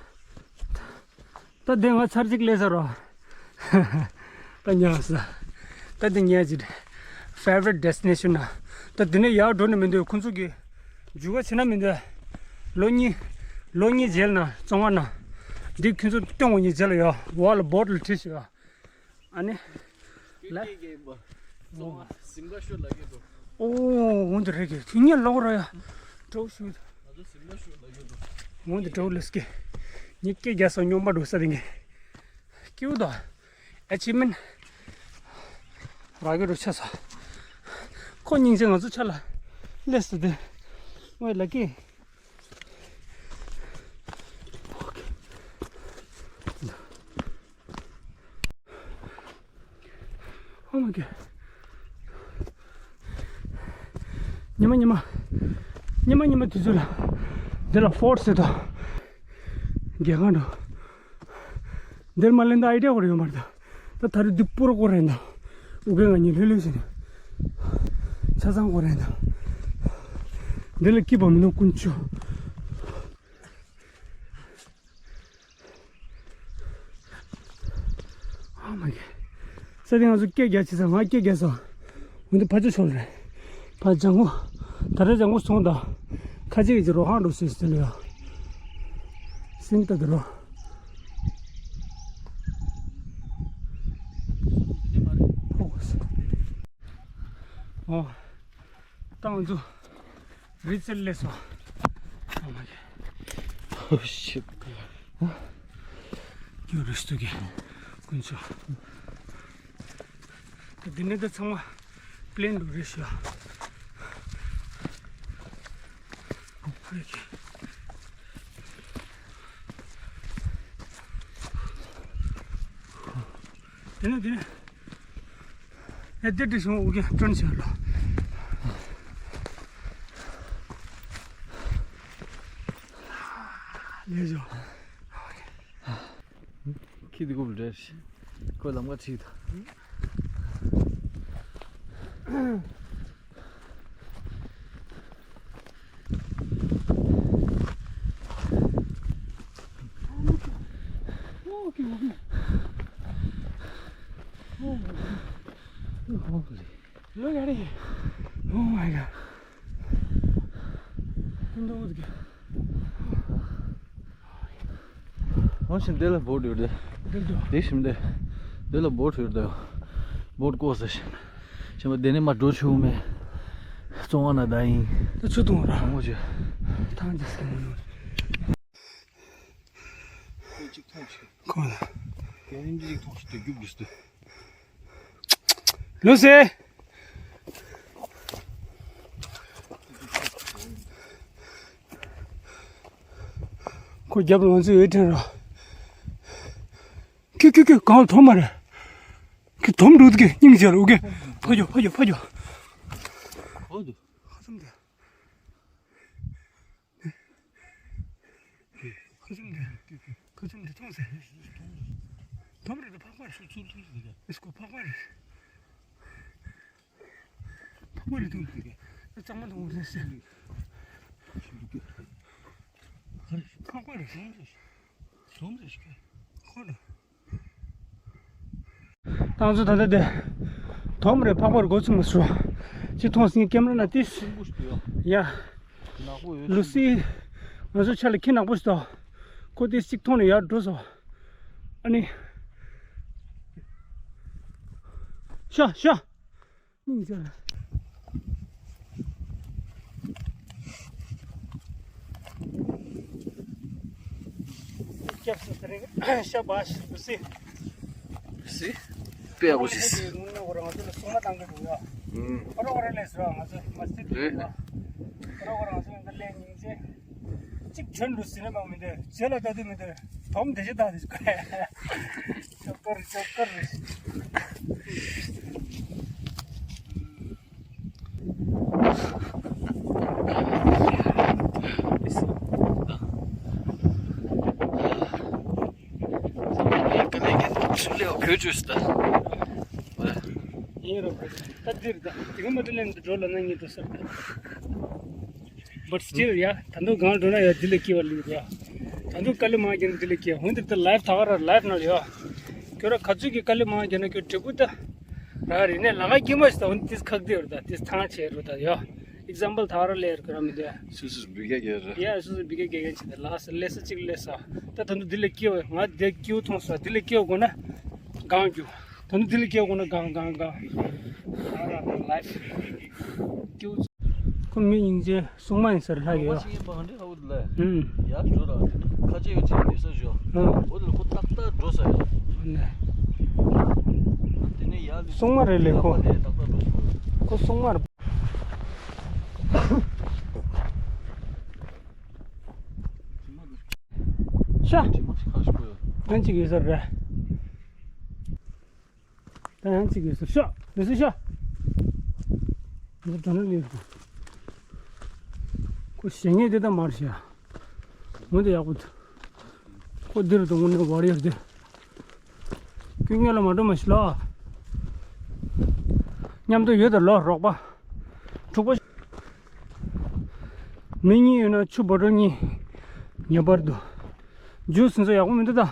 ད་དེ་ང་ཚར་གཅིག་ལས་ས་རོ། ད་ཉལ་ས། ད་དེ་ཉལ་གཅིག Favorite destination ན། ད་དེ་ནས་ཡར་འགྲོ་ནི་མི་འདུག་ཁོང་ཚོ་གི་འཇུག་ག་ཕྱིན་ན་མི་འདུག་ལོ་གཉིས། ལོ་གཉིས་རྗེས་ན་བཙོང་བ་ན། འདི་ཁྱོད་ཚོ་སྟོན་འོ་གཉིས་རྗེས་ལ་ཡོ། འོག་ལ་བོ་ཊལ་བྲིས་ཤིག་ཡོ། ཨ་ནི། ལ། ཀེ་ཀེ་ཀེ་བ། ཙོང་ང་སིམ་ག་ཤོད་ལ་ཡོད་དོ། ཨོ། འོན་ཏེ་རེད་ཀྱི་ཁྱི་ཉལ་ལོག་ར་ཡ། འགྲོ་ཤུལ། ང་ཚོ་སིམ་ག་ཤོད་ལ་ཡོད་དོ། འོང་དེ་འགྲོ་ལས་ཀྱི། ཉི་སྐད་རྒྱག་སོང་སྨྱོན་པ་འགྲོ་ས་དེ་ངས། སྐྱིད་པོ་དང་། ཨེ་ཅི་མིན། རག་གི་འགྲོ་ཆ་ས། ཁོ་སྙིང་རྗེ་ང་ཚོ་ཆ་ལ། སླེབས་སོང་དེ། ཝེ་ལ་ཀི། Oh my God. ཉི་མ་ཉི་མ། ཉི་མ་ཉི་མ་དུས་ཚོད་ལ། འདི་ལ་ཕོར་ཊི་ཟེར་དང་། རྒྱལ་ཁང་འགྲོ། འདིར་མ་ལེན་ད་ཨའི་ཌི་ཡ་ཁོ་རེ་ཡོད་མ་རེད་ད། ད་ད་རེས་འདི་པུ་ར་ཀོ་རེད་ད། ཨུ་གེ་ང་གཉིས་ལྷོད་ལྷོད་བྱས་ནས། ཆ་ཚང་ཀོ་རེད་ད། འདི་ལ་སྐྱིད་པ་མི་འདུག་དཀོན་མཆོག Oh my God. ས་དེ་ང་ཚོ་སྐད་རྒྱག་བྱེད་ས་ང་སྐད་རྒྱག་སོང་། འོན་ཏེ་ཕ་ཚོ་ཤོར་རེད། ཕ་ལྗང་གུ། ད་རེས་ལྗང་གུ་སོང་ད། ཁ་ཅིག་གིས་རོ་ཧང་འགྲོ་སྲིད་ཟེར་ལ་ཡ། སིན་ཏ་དུ་རོ། ཨོ། ཏང་ཚོ། རི་རྩེར་སླེབས་སོང་། Oh my God. Oh shit. ཡོ་རུ་སྟུ་གི། དཀོན་མཆོག་འདི་ནས་ད་ཚང་མ་པི་ལེན་རུ་རེད་ཤག་དེ་ནས་དེ་ནས། ཡ་དེ་དྲི་བྱུང་འུ་གེ་སྤྲོན་བྱས་ལོ། ལས་བྱུང་། ཁྱི་དེ་ཀུབ་རེད། ཁོས་ལམ་ཁ་ཁྲིད་དང་། Look at it. Oh my God. འོ་ཤིན་དེ་ལ་བོ་ཊི་ཡོད་དེ། འདི་འདུག་དེ་ཤིན་དེ། དེ་ལ་བོ་ཊི་ཡོད་དེ། བོ་ཊི་ཀོ་སེ་ཤིན། ཤིན་པ་དེ་ནས་མ་འགྲོ་ཆུག་མེད། བཙོང་བ་ན་ད་ཡིན། ད་ཆུ་འཐུང་ར། འོ་ཅི། ཐང་ཅི་སྐད་མོ་ཡོད། ཁོ་གཅིག་མཐོང་ཤིག་ཁོ་ལ། དེ་རིང་གཅིག་མཐོང་ཤིག་དེ་རྒྱུག་རྒྱུག་སྟེ། ལུ་སེ། ཁོ་རྒྱབ་ལ་ང་ཚོའི་འོས་འཕྲིན་རོ། ཁྱོད་ཁྱོད་ཁྱོད་གང་ལ་དོམ་མ་རེད། ཁྱོད་དོམ་འགྲོ་གི་སྙིང་རྗེ་རུ་གི། ཕ་ཇོ་ཕ་ཇོ་ཕ་ཇོ། ཁ་ཚུམ་དེ། ཁ་ཚུམ་དེ། ཁ་ཚུམ་དེ་མཐོང་ཟེར། དོམ་རེད་དོ་ཕག་པ་རེད། ཚུར་ཚུར་ཚུར་ཟེར། ཨེ་སྐོ་ཕག་པ་རེད། ཕག་པ་རེད་དོམ་རེད། ཨེ་གཙང་མ་དོམ་རེད་ཟེར། ཕག་པ་རེད། དོམ་རེད། དོམ་རེད་ཤི་ཁ། ཁོ་རེད། ཏང་ཚོ་ད་ལྟ་དེ། དོམ་རེ་ཕག་པར་འགོ་ཚུགས་མ་སོང་། ཅི་མཐོང་སྲིད་ཀེམ་ར་ན་ཏིས། ཡ། ལུ་སི། ང་ཚོ་ཆ་ལ་ཁྱི་ནག་པོ་ཞིག་འདུག་ཁོ་ཏིས་གཅིག་མཐོང་ནས་ཡར་འགྲོ་སོང་། ཨ་ནི། ཤ་ཤ། སྙིང་རྗེ་ལ། སྐྱབས་སུ་དེ་རིང་ཤ་བ་ཞིག་ཏུ་སྲིད། སྲིད། དཔེ་ཡག་པོ་ཞིག་དངོས་གནས་ཁོ་རང་ཚོ་ལ་སྲུང་མ་བཏང་གི་འདུག་ཡ། ཨུམ། ཁོ་རང་ཁོ་རང་ལས་སུ་རང་ང་ཚོ་མ་སྲིད་འདུག་ཡ། ཁོ་རང་ཁོ་རང་ཚོ་འདི་ལས་སྙིང་རྗེ། གཅིག་བྱོན་འདུག་ཟིན་ན་མང་མི་འདུག་རྗེས་ལ་ལྟ་དུས་མི་འདུག་དོམ་དེ་ཅི་ལྟ་དེ་ཅི་གོ་ཡ། ཅོ་ཀར་ཅོ་ཀར། ཡིན་རོགས། ད་འདིར་ད་དེ་ག་མ་དེ་ལེན་འགྲོ་ལ་ན་ངས་འགྲོ་ས་རེད། But still ཡ། ད་དུང་གང་འགྲོ་ན་ཡ་འདི་ལས་སྐྱིད་པ་ལས་ཡ། ད་དུང་དཀའ་ལས་མང་རྒྱག་ན་འདི་ལས་སྐྱིད། འོན་ཏེ་ད་ལའིབ་ད་ག་ར་ལའིབ་ནང་ལ་ཡ། ཁྱོད་ར་ག་ཚོད་ཀྱི་དཀའ་ལས་མང་རྒྱག་ན་ཁྱོད་འབྲས་བུ་ད། ར་རེ་ནས་ལ་ང་སྐྱིད་མ་ཞིག་ད་འོན་ཏེ་ཁག་དེ་རུ་ད་དེ་ཐང་ཆེ་རུ་ད་ཡ། Example ད་ག་ར་ལས་རུ་ཁྱོད་ར་མི་འདུག་ཡ། སུ་སུ་བི་ག་གེ་ར། ཡ་སུ་སུ་བི་ག་གེ་གེ་ཆེ་ད་ལ་ས་ལས་ས་གཅིག་ལས་ས། ད་ད་དུང་འདི་ལས་སྐྱིད་པ་ང་དེ་སྐྱིད་པོ་མཐོང་ས་འདི་ལས་སྐྱིད་པ་དགོས་ན། གང་རྒྱུ། ད་ནི་དེ་ལས་སྐྱེ་དགོས་ན་གང་གང་གང་། ལའིབ་སྐྱིད། ཁོ་མི་སྙིང་རྗེ་སྲུང་མ་ཡིན་ཟེར་ལྷག་ཡོད། ཨ། ཧུམ། ཡར་འགྲོ་ར་དེ་ནི་ཁ་ཆེ་ཡོད་ཅེས་འདི་ས་ཞོ། ཨ། འོ་དེ་ལ་ཁོ་ཏག་ཏག་འགྲོ་ས་ཡོད། ཨ་ནི། དེ་ནས་ཡར་སྲུང་མ་རེད་ལས་ཁོ། ཏག་ཏག་འགྲོ་ས་ཡོད། ཁོ་སྲུང་མ་རེད། ཤ། ཁ་ཤོ་ཡོད། ཨན་ཅིག་ཡོད་ས་རེད། ད་ཡང་གཅིག་ཡོད་ཟེར་ཤོག་ཡོད་ཟེར་ཤོག་འདི་དོན་ལས། ཁོ་ཞེ་ངེས་དེ་ད་མར་ཤ། ངོ་དེ་ཡག་པོ་འདུག་ཁོ་འདིར་དུ་དངོས་གནས་བར་ཡོད་དེ། ཀུན་ངེས་ལ་མ་འགྲོ་མ་ཤི་ལ། མཉམ་དུ་ཡོད་དེ་ལོ་རོགས་པ། དྲུག་པ། མི་གཉིས་ཡོད་ན་ཆུ་བོ་ཊལ་གཉིས། ངེས་པར་དུ། ཇུས་ཟིན་ཚོ་ཡག་པོ་མི་འདུག་ད།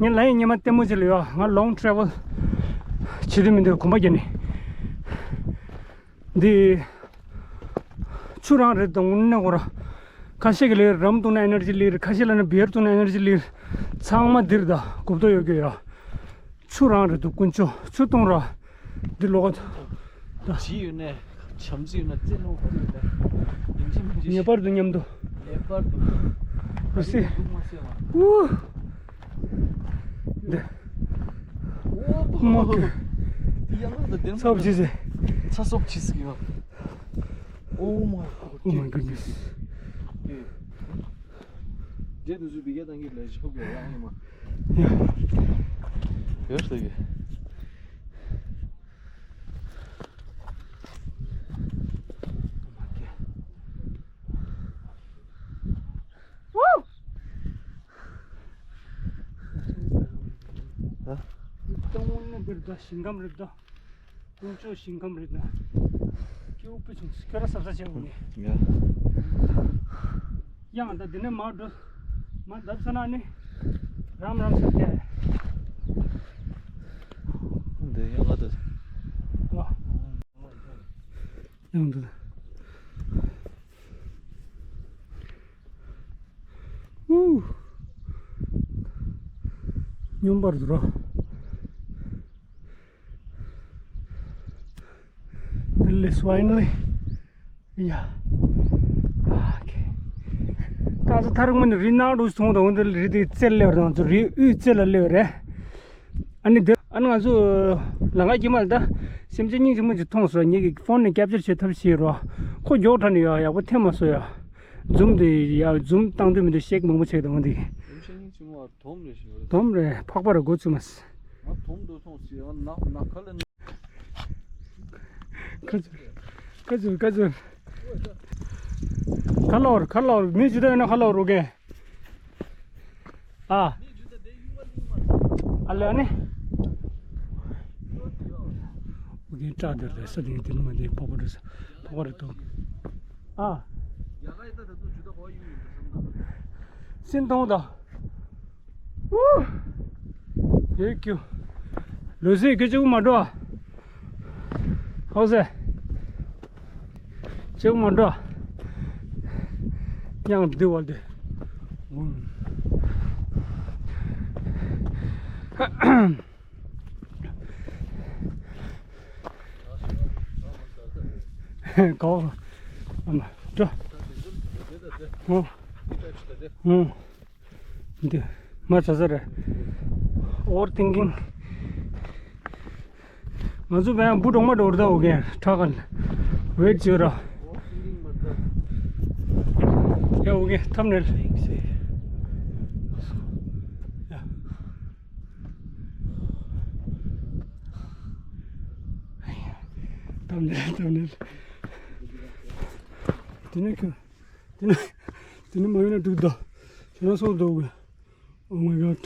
ངས་ལ་ཡི་ཉི་མ་ལྟད་མོ་ཅིག་ལ་ཡོད། ང་long travel བྱེད་དུས་མི་འདུག་གོམ་པ་རྒྱབ་ནས། འདི། ཆུ་རང་རེད་དང་དངོས་གནས་ཁོ་ར། ཁ་ཤས་ཀྱི་ལས་རམ་བཏུང་ན་ཨེ་ནར་ཇི་ལས་རེད། ཁ་ཤས་ལ་ནི་བི་ཡར་བཏུང་ན་ཨེ་ནར་ཇི་ལས་རེད། ཚང་མ་འདིར་ད་གོབ་ཏོ་ཡོད་ཀྱི་ཡོད། ཆུ་རང་རེད་འདུག་དཀོན་མཆོག་ཆུ་གཏོང་ར། འདི་ལོག་ག་ད། ཇི་ཡོད་ནས་བྱམས་བརྩེ་ཡོད་ན་རྩེ་ལོང་ཁོ་ཡོད་ནས། ཡིན་གཅིག་མིན་གཅིག་ངེས་པར་དུ་མཉམ་དུ། ངེས་པར་དུ། རུ་སི། ཨུ། འདི། ཨོ་མ་གི། ཡང་ན་འདི་ཚབ་ཅི་ཟེ། ཚ་སོབ་ཅི་ཟེ་ཡོད། Oh my God. Oh my goodness. རྗེས་དུས་སུ་བི་གེ་དང་གི་ལས་ཤོག་གི་ཡང་ཡིན་མ། ཡོད་ཟེར་གི། ཨ། ཏང་ནི་འདིར་ད་ཞིང་ཁམས་རེད་ད། དཀོན་མཆོག་ཞིང་ཁམས་རེད་ན། སྐྱེ་བོ་དཔེ་ཆུང་སྐྱོ་ར་སབ་ས་བྱས་འོང་ངས། ཡ། ཡང་ད་འདི་ནས་མར་འགྲོ། མར་བརྡབ་ས་ན་ནི། རམ་རམ་ས་བྱས། འདི་ཡང་ཨ་ད། ཨ། ཡང་འདི། ཨུ། སྙོམས་པར་འགྲོ། This is finally. Yeah. Okay. ད་ཚོ་ཐར་མོ་ནི་རི་ནང་རུ་སོང་དང་འདི་རི་དེ་རྩེ་ལེ་བར་དང་ཚོ་རི་དབུས་རྩེ་ལ་ལེ་བར་རེད། ཨ་ནི་འདི་ཨ་ནི་ང་ཚོ་ལ་ང་ཀྱི་མ་ལ་ད་སེམས་ཅན་སྙིང་རྗེ་མོ་ཅིག་མཐོང་སོང་། ངེད་ཀྱི་ཕོན་ནས་ཀེབ་ཅར་བྱེད་ཐབས་བྱེད་རོགས། ཁོ་མགྱོགས་དྲགས་ནས་ཡོད། ཡག་པོ་ཐེབས་མ་སོང་ཡ། ཛུམ་དེ་ཡ་ཛུམ་བཏང་དུས་མི་འདུག་ཤེག་མང་པོ་བྱེད་དང་འདི། སེམས་ཅན་སྙིང་རྗེ་མོ་བར་དོམ་རེ་ཞིག་ཡོད། དོམ་རེ་ཕག་པ་རེ་མགོ་ཚུགས་མ་སི། ང་དོམ་འདུག་མཐོང་སི་ཡང་ནག་ནག་ཁ་ལ། ཀ་ཅུ་ཀ་ཅུ་ཀ་ཅུ། ཁ་ལོར་ཁ་ལོར་མི་ཇི་ལྟར་ཡོད་ན་ཁ་ལོར་རུ་གེ། ཨ། ཨ་ལེ་ཨ་ནི། ཨོ་ཀེ་ཏྲ་དེར་དེ་ས་དེ་དེ་ནི་མ་དེ་ཕོག་པ་རེད་ས་ཕོག་པ་རེད་དོ། ཨ། སིན་ཐོང་ད། ཨུ། ཡེ་ཀྱུ། ལུ་སི་ཀྱུ་ཅུ་མ་འགྲོ། ཧོ་སེ། ཅུ་མ་འགྲོ། ཡང་འདི་བ་འདི། གོ། འགྲོ། ཧོ། ཧོ། འདི་མ་ཚ་ཚ་རེད། Overthinking. ང་ཚོ་བས་འབུ་གྲོག་མ་འགྲོ་ར་ད་འོ་གེ་ཁྲག་ག་ལ་ཝེད་བྱོས་ར། ཡ་འོ་གེ་ཐམ་ནེལ། ཐམ་ནེལ་ཐམ་ནེལ། དེ་ནས་ཁྱོད། དེ་ནས་དེ་ནས་མ་ཡོང་ན་འགྲིག་ད། ཁྱོད་རང་སོང་འདུག་གི། Oh my God.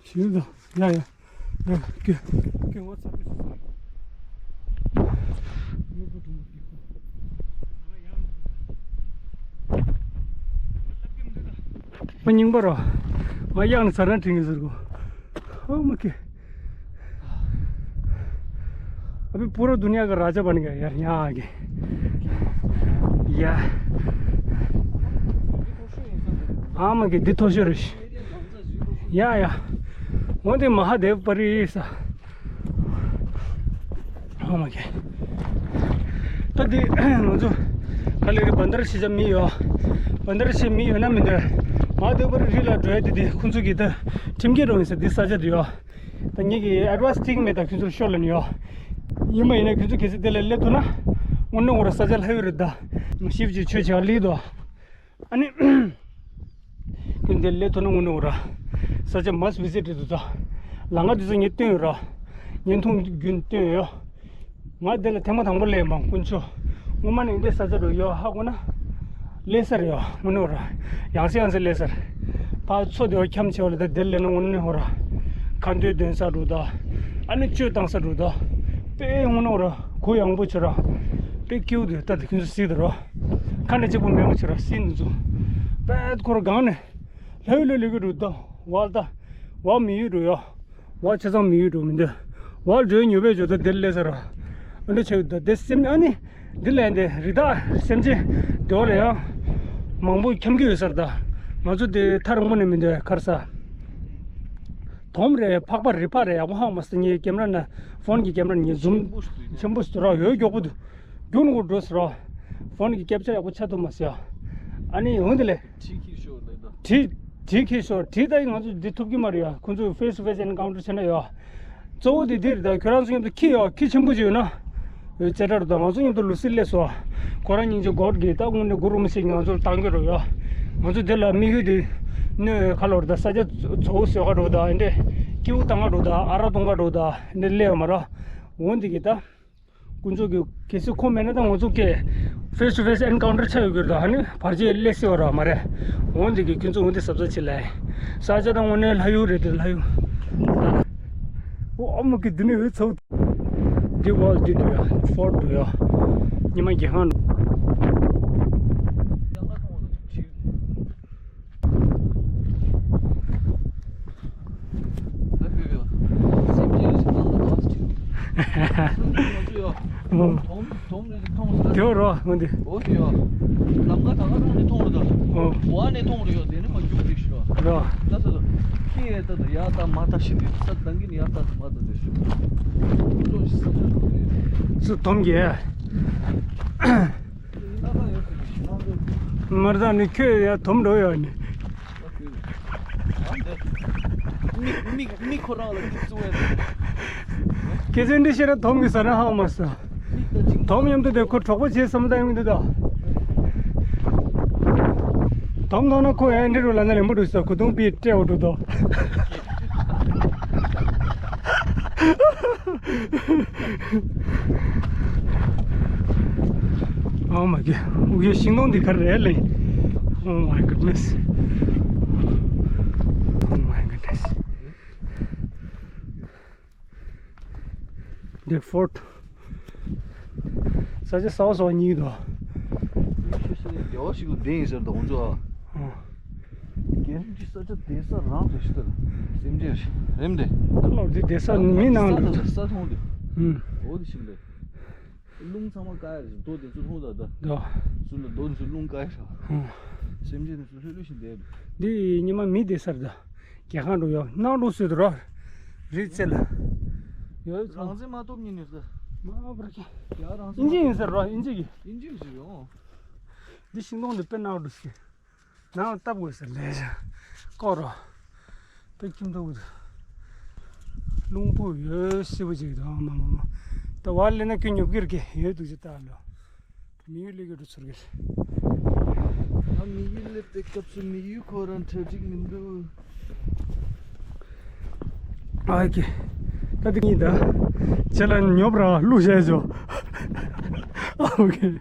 ཞིག་ད། ཡ་ཡ། ཡ་ཀྱེ། ཀྱེ་ང་ཚ་པོ་ཞིག་ཟ། ང་རྙིང་པ་རོ། ང་གཡག་ནི་ཚ་རང་དྲིན་གི་ཟེར་གོ། ཨོ་མ་ཀེ། अभी पूरा दुनिया का राजा बन गया यार, यहाँ आके। या। हाँ, मैं कि दिथो शरीर। या, या। वो दे महादेव परी सा। हाँ, मैं कि। तो दे, वो जो ག་ལེ་རེད། བན་དར་ཤི་ཆ་མི་ཡོད། བན་དར་ཤི་མི་ཡོད་ན་མི་འདོད། མ་འདོད་པར་རི་ལ་འགྲོ་ཡ་དེ་དེ་ཁོང་ཚོ་གི་ད་ཁྲིམས་འགལ་རང་ཡིན་ས་འདི་ས་ཆ་དེ་ཡོད། ད་ངེད་ཀྱི་ཨེ་ཌི་ཝའི་སི་ཐིག་མེད། ད་ཁྱོད་ཚོར་ཤོར་ལ་ནི་ཡོད། ཡིན་པ་ཡིན་ན་ཁྱོད་ཚོ་གལ་སྲིད་དེ་ལ་སླེབས་ཐུབ་ན། དངོས་གནས་ངོ་ར་ས་ཆ་ལྷ་ཡུལ་རེད། ད་ཞིབ་ཅིག་ཆོས་བྱེད་ལི་དོ། ཨ་ནི། ཁྱོད་འདིར་སླེབས་ཐུབ་ན་དངོས་གནས་ངོ་ར། ས་ཆ་མ་སི་བི་ཟི་ཊི་རེད་འདུག་ད། ལམ་ཁ་འདི་ཚོ་ངས་སྟོན་ཡོད་ར། བརྙན་ཐུང་རྒྱུན་སྟོན་ཡོད། ང་འདི་ལ་ཐེངས་མ་དང་པོ་སླེབས་མ་དཀོན་མཆོག་སྔོན་མ་ནས་འདི་ས་ཆ་རུ་ཡོད་ཧ་གོ་ན། སླེབས་ས་རེད་ཡོད་དངོས་གནས་ངོ་ར། ཡང་སེ་ཡང་སེ་སླེབས་ས་རེད། ཕར་མཚོ་དེ་བ་འཁྱམས་ཆེ་བ་ལ་ད་འདིར་སླེབས་ན་དངོས་གནས་ངོ་ར། ཁ་འདོན་འདོན་ས་རུ་ད། ཨ་ནི་གཅོད་བཏང་ས་རུ་ད། དཔེ་དངོས་གནས་ངོ་ར་གུ་ཡངས་པོ་བྱོས་ར། དཔེ་སྐྱིད་པོ་འདུག་ད་དེ་ཁྱོད་ཚོ་གཟིགས་དང་རོ། ཁ་འདྲ་གཅིག་པོ་མེད་པ་བྱོས་ར་གཟིགས་འདི་ཚོ། དཔེ་ཁོ་ར་སྒང་ནས། ལྷ་ཡུལ་ལ་ལས་ཀྱི་འགྲོ་ད། བ་ད། བ་མི་ཡུལ་འགྲོ་ཡ། བ་ཆ་ཚང་མི་ཡུལ་འགྲོ་མི་འདུག་བ་འགྲོའི་ཉོ་བས་འཇོག་ད་འདིར་སླེབས་ས་ར། ཨ་འདྲ་ཆགས་ད་དེ་སེམས་ཨ་ནི། འདི་ལས་འདི་རི་དྭགས་སེམས་ཅན། དེ་བ་ལ་ཡང་། མང་པོ་འཁྱམ་གྱི་ཡོད་ས་རེད་ད། ང་ཚོ་དེ་ཐག་རིང་པོ་ནས་མི་འདུག་གར་ས། དོམ་རེད། ཕག་པ་རི་ཕག་རེད། ཡག་པོ་ཧ་མ་སོང་། ངའི་ཀེམ་ར་ནང་། ཕོན་གྱི་ཀེམ་ར་ནང་ངའི་ཛུམ་ཆེན་པོ་ཞིག་འདུག་ཆེན་པོ་ཞིག་འདུག་ར། ཡོད་མགྱོགས་པོ་འདུག་རྒྱུན་དུ་འགྲོ་ཟེར་རོ། ཕོན་གྱི་ཀེབ་ཆ་ཡག་པོ་ཆགས་ཐུབ་མ་སོང་། ཨ་ནི་འོང་དེ་ལས། གྲི་འཁྱེར་ཤོག་ལབ་ད། གྲི། གྲི་འཁྱེར་ཤོག་གྲི་ད་ཡིན་ང་ཚོ་འདི་ཐུབ་ཀྱི་མ་རེད་ཡ། ཁོང་ཚོས་face to face encounter བྱས་ན་ཡ། གཙོ་བོ་དེ་འདི་རེད་ད། ཁྱོད་རང་ཚོ་མཉམ་དུ་ཁྱི་ཡ་ཁྱི་ཆེན་པོ་ཅིག་ཡོད་ན། ཡོད་ཙེ་དྲག་རེད་ད། ང་ཚོ་མཉམ་དུ་ལུ་སི་སླེབས་སོང་། ཁོ་རང་སྙིང་རྗེ་སྒོར་གྱིས་ད་དངོས་གནས་སྒུར་རུ་མི་ཤེས། ང་ཚོར་བཏང་གི་རེད་ཡ། ང་ཚོ་འདི་ལ་དམིགས་ཡུལ་དེ། གནོད་ཁ་ལོར་ད་ས་ཆ་ཚོ་བཟོ་ག་འགྲོ་ད་འདི། སྐྱིའུ་བཏང་ག་འགྲོ་ད། ཨ་རག་འཐུང་ག་འགྲོ་ད་འདི་སླེབས་མ་ར། འོང་འདི་གི་ད། དཀོན་མཆོག་གིས་གལ་སྲིད་ཁོ་མེད་ན་ད་ང་ཚོ་སྐད། face to face encounter ཆགས་ཡོད་ཀྱི་རེད་ད། ཨ་ནི་བར་ཆད་སླེབས་སྲིད་པ་རེད་མ་རེད། འོང་འདི་གི་ཁྱོད་ཚོ་འོང་འདི་གཟབ་གཟབ་བྱེད་ལ། ས་ཆ་ད་དངོས་གནས་ལྷ་ཡུལ་རེད་དེ་ལྷ་ཡུལ། ཨོ་ཨ་མ་གི་འདི་ནི་འོད་ཚོ། འདི་ཝལ་འདི་འདུག་ཡ། ཕོར་འདུག་ཡ། ཉི་མ་རྒྱལ་ཁང་འདུག་ཨོ། དེའོ་རོ་འོན་ཏེ། ཨོ་དེ་ཡོ། ལམ་ཁ་ད་ག་ནང་ནས་མཐོང་རེད་ད། ཨོ། བ་ནས་མཐོང་རེད་ཡོ། དེ་ནས་མ་རྒྱུག་རིགས་ཤོ། རོ། ད་ས་ལ། ཁྱི་ཡས་ད་ད་ཡ་ད་མ་ད་ཤི་དེ་ས་དང་གིན་ཡ་ད་མ་ད་དེ་ཤོ། ཁོ་ཚོ་ཤི་ས་ད་དེ། སུ་དོམ་གྱི། མར་ད་ནི་ཁྱོད་ཡ་དོམ་འགྲོ་ཡོ་ནི། མི་མི་མི་ཁོ་རང་ལ་ཁྱི་བཙུགས་ཡ། ཁྱེད་ཚོས་འདི་བཤད་ན་དོམ་གྱི་ཟ་ན་ཧ་མ་སོ། དོམ་མཉམ་དུ་དེ་ཁོ་གྲོགས་པོ་བྱེད་བསམ་བཏང་ཡོང་གི་འདུག་ད། དོམ་མཐོང་ན་ཁོ་ཡང་འདྲི་རུ་ལ་ན་རན་པོ་འདུག་ས། ཁོ་དོམ་པི་སྤྲད་འོ་འགྲོ་དོ། Oh my god. ཨོ་ཡེ་ཤིང་སྡོང་འདི་ག་རེ་རེད་ལེ། Oh my goodness. Oh my goodness. འདི་ཕོར་ཊི། ས་ཆ་གསར་པ་གསར་པ་རྙེད་འདུག་ཤེས་ཤེས་ནས་རྒྱལ་བ་ཞིག་ལ་བསྡད་ཡིན་ཟེར་འདུག་ཁོང་ཚོ། ཨ། རྒན་འདི་ས་ཆ་བསྡད་ས་རང་རེད་ཤི་ད། སེམས་ཅན་རེད་འདི། ད་ལོ་འདི་བསྡད་ས་མི་ནང་ལ་ས་ཐོང་འདི། ཨུམ། འོ་འདི་ཞིག་ལས། རླུང་ཚང་མ་བཀག་ཡ་རེད། རྡོ་དེ་ཚོ་མཐོང་ད་ད། ད། ཚུར་ལ་རྡོ་དེ་ཚོ་རླུང་བཀག་ཡ་རེད། ཨུམ། སེམས་ཅན་དེ་ཚོ་ལྷོད་ལྷོད་ཞིག་བསྡད་རེད། འདི་ཉི་མ་མི་བསྡད་ས་རེད་ད། རྒྱལ་ཁང་འགྲོ་ཡོད་ནང་འགྲོ་སྲིད་དུ་རོ། རི་རྩེ་ལ། ཡོད་ཚོ། རང་བཙན་མ་ཐོབ་ཉིན་ནས་ཟེར། མ་བར་གི། ཡ་རང་བཙན་ཨིན་ཇི་ཡིན་ཟེར་རོ་ཨིན་ཇི་གི། ཨིན་ཇི་ཡིན་ཟེར་ཡོང་། འདི་ཤིང་སྡོང་འདི་དཔེ་ནག་འགྲོ་སྲིད། ནང་ལ་བཏབ་དགོས་ཟེར་ལས་བྱ། ཀོ་རོ། དཔེ་ཁྱིམ་ཐོག་གི། རླུང་བུ་ཡོད་སྲིད་པོ་ཅིག་དང་མ་མ་མ། ད་བར་ལས་ན་ཁྱོད་ཉོབ་ཀིར་གི་ཡོད་འདུག་ཅི་ལྟ་ལོ། མི་ཡུལ་ལས་ཀྱི་འགྲོ་ཚུར་གྱི། ང་མི་ཡུལ་ལས་པའི་སྐབས་སུ་མི་ཡུལ་ཁོ་རང་གྲ་སྒྲིག་མི་འདུག་ཨ་ཀེ། ད་དེ་གཉིས་ད། ཁྱེད་ལ་ཉོབ་ར་བླུག་བྱས་ཆོག་ཨ་ཨོ་ཀེ། ཨ།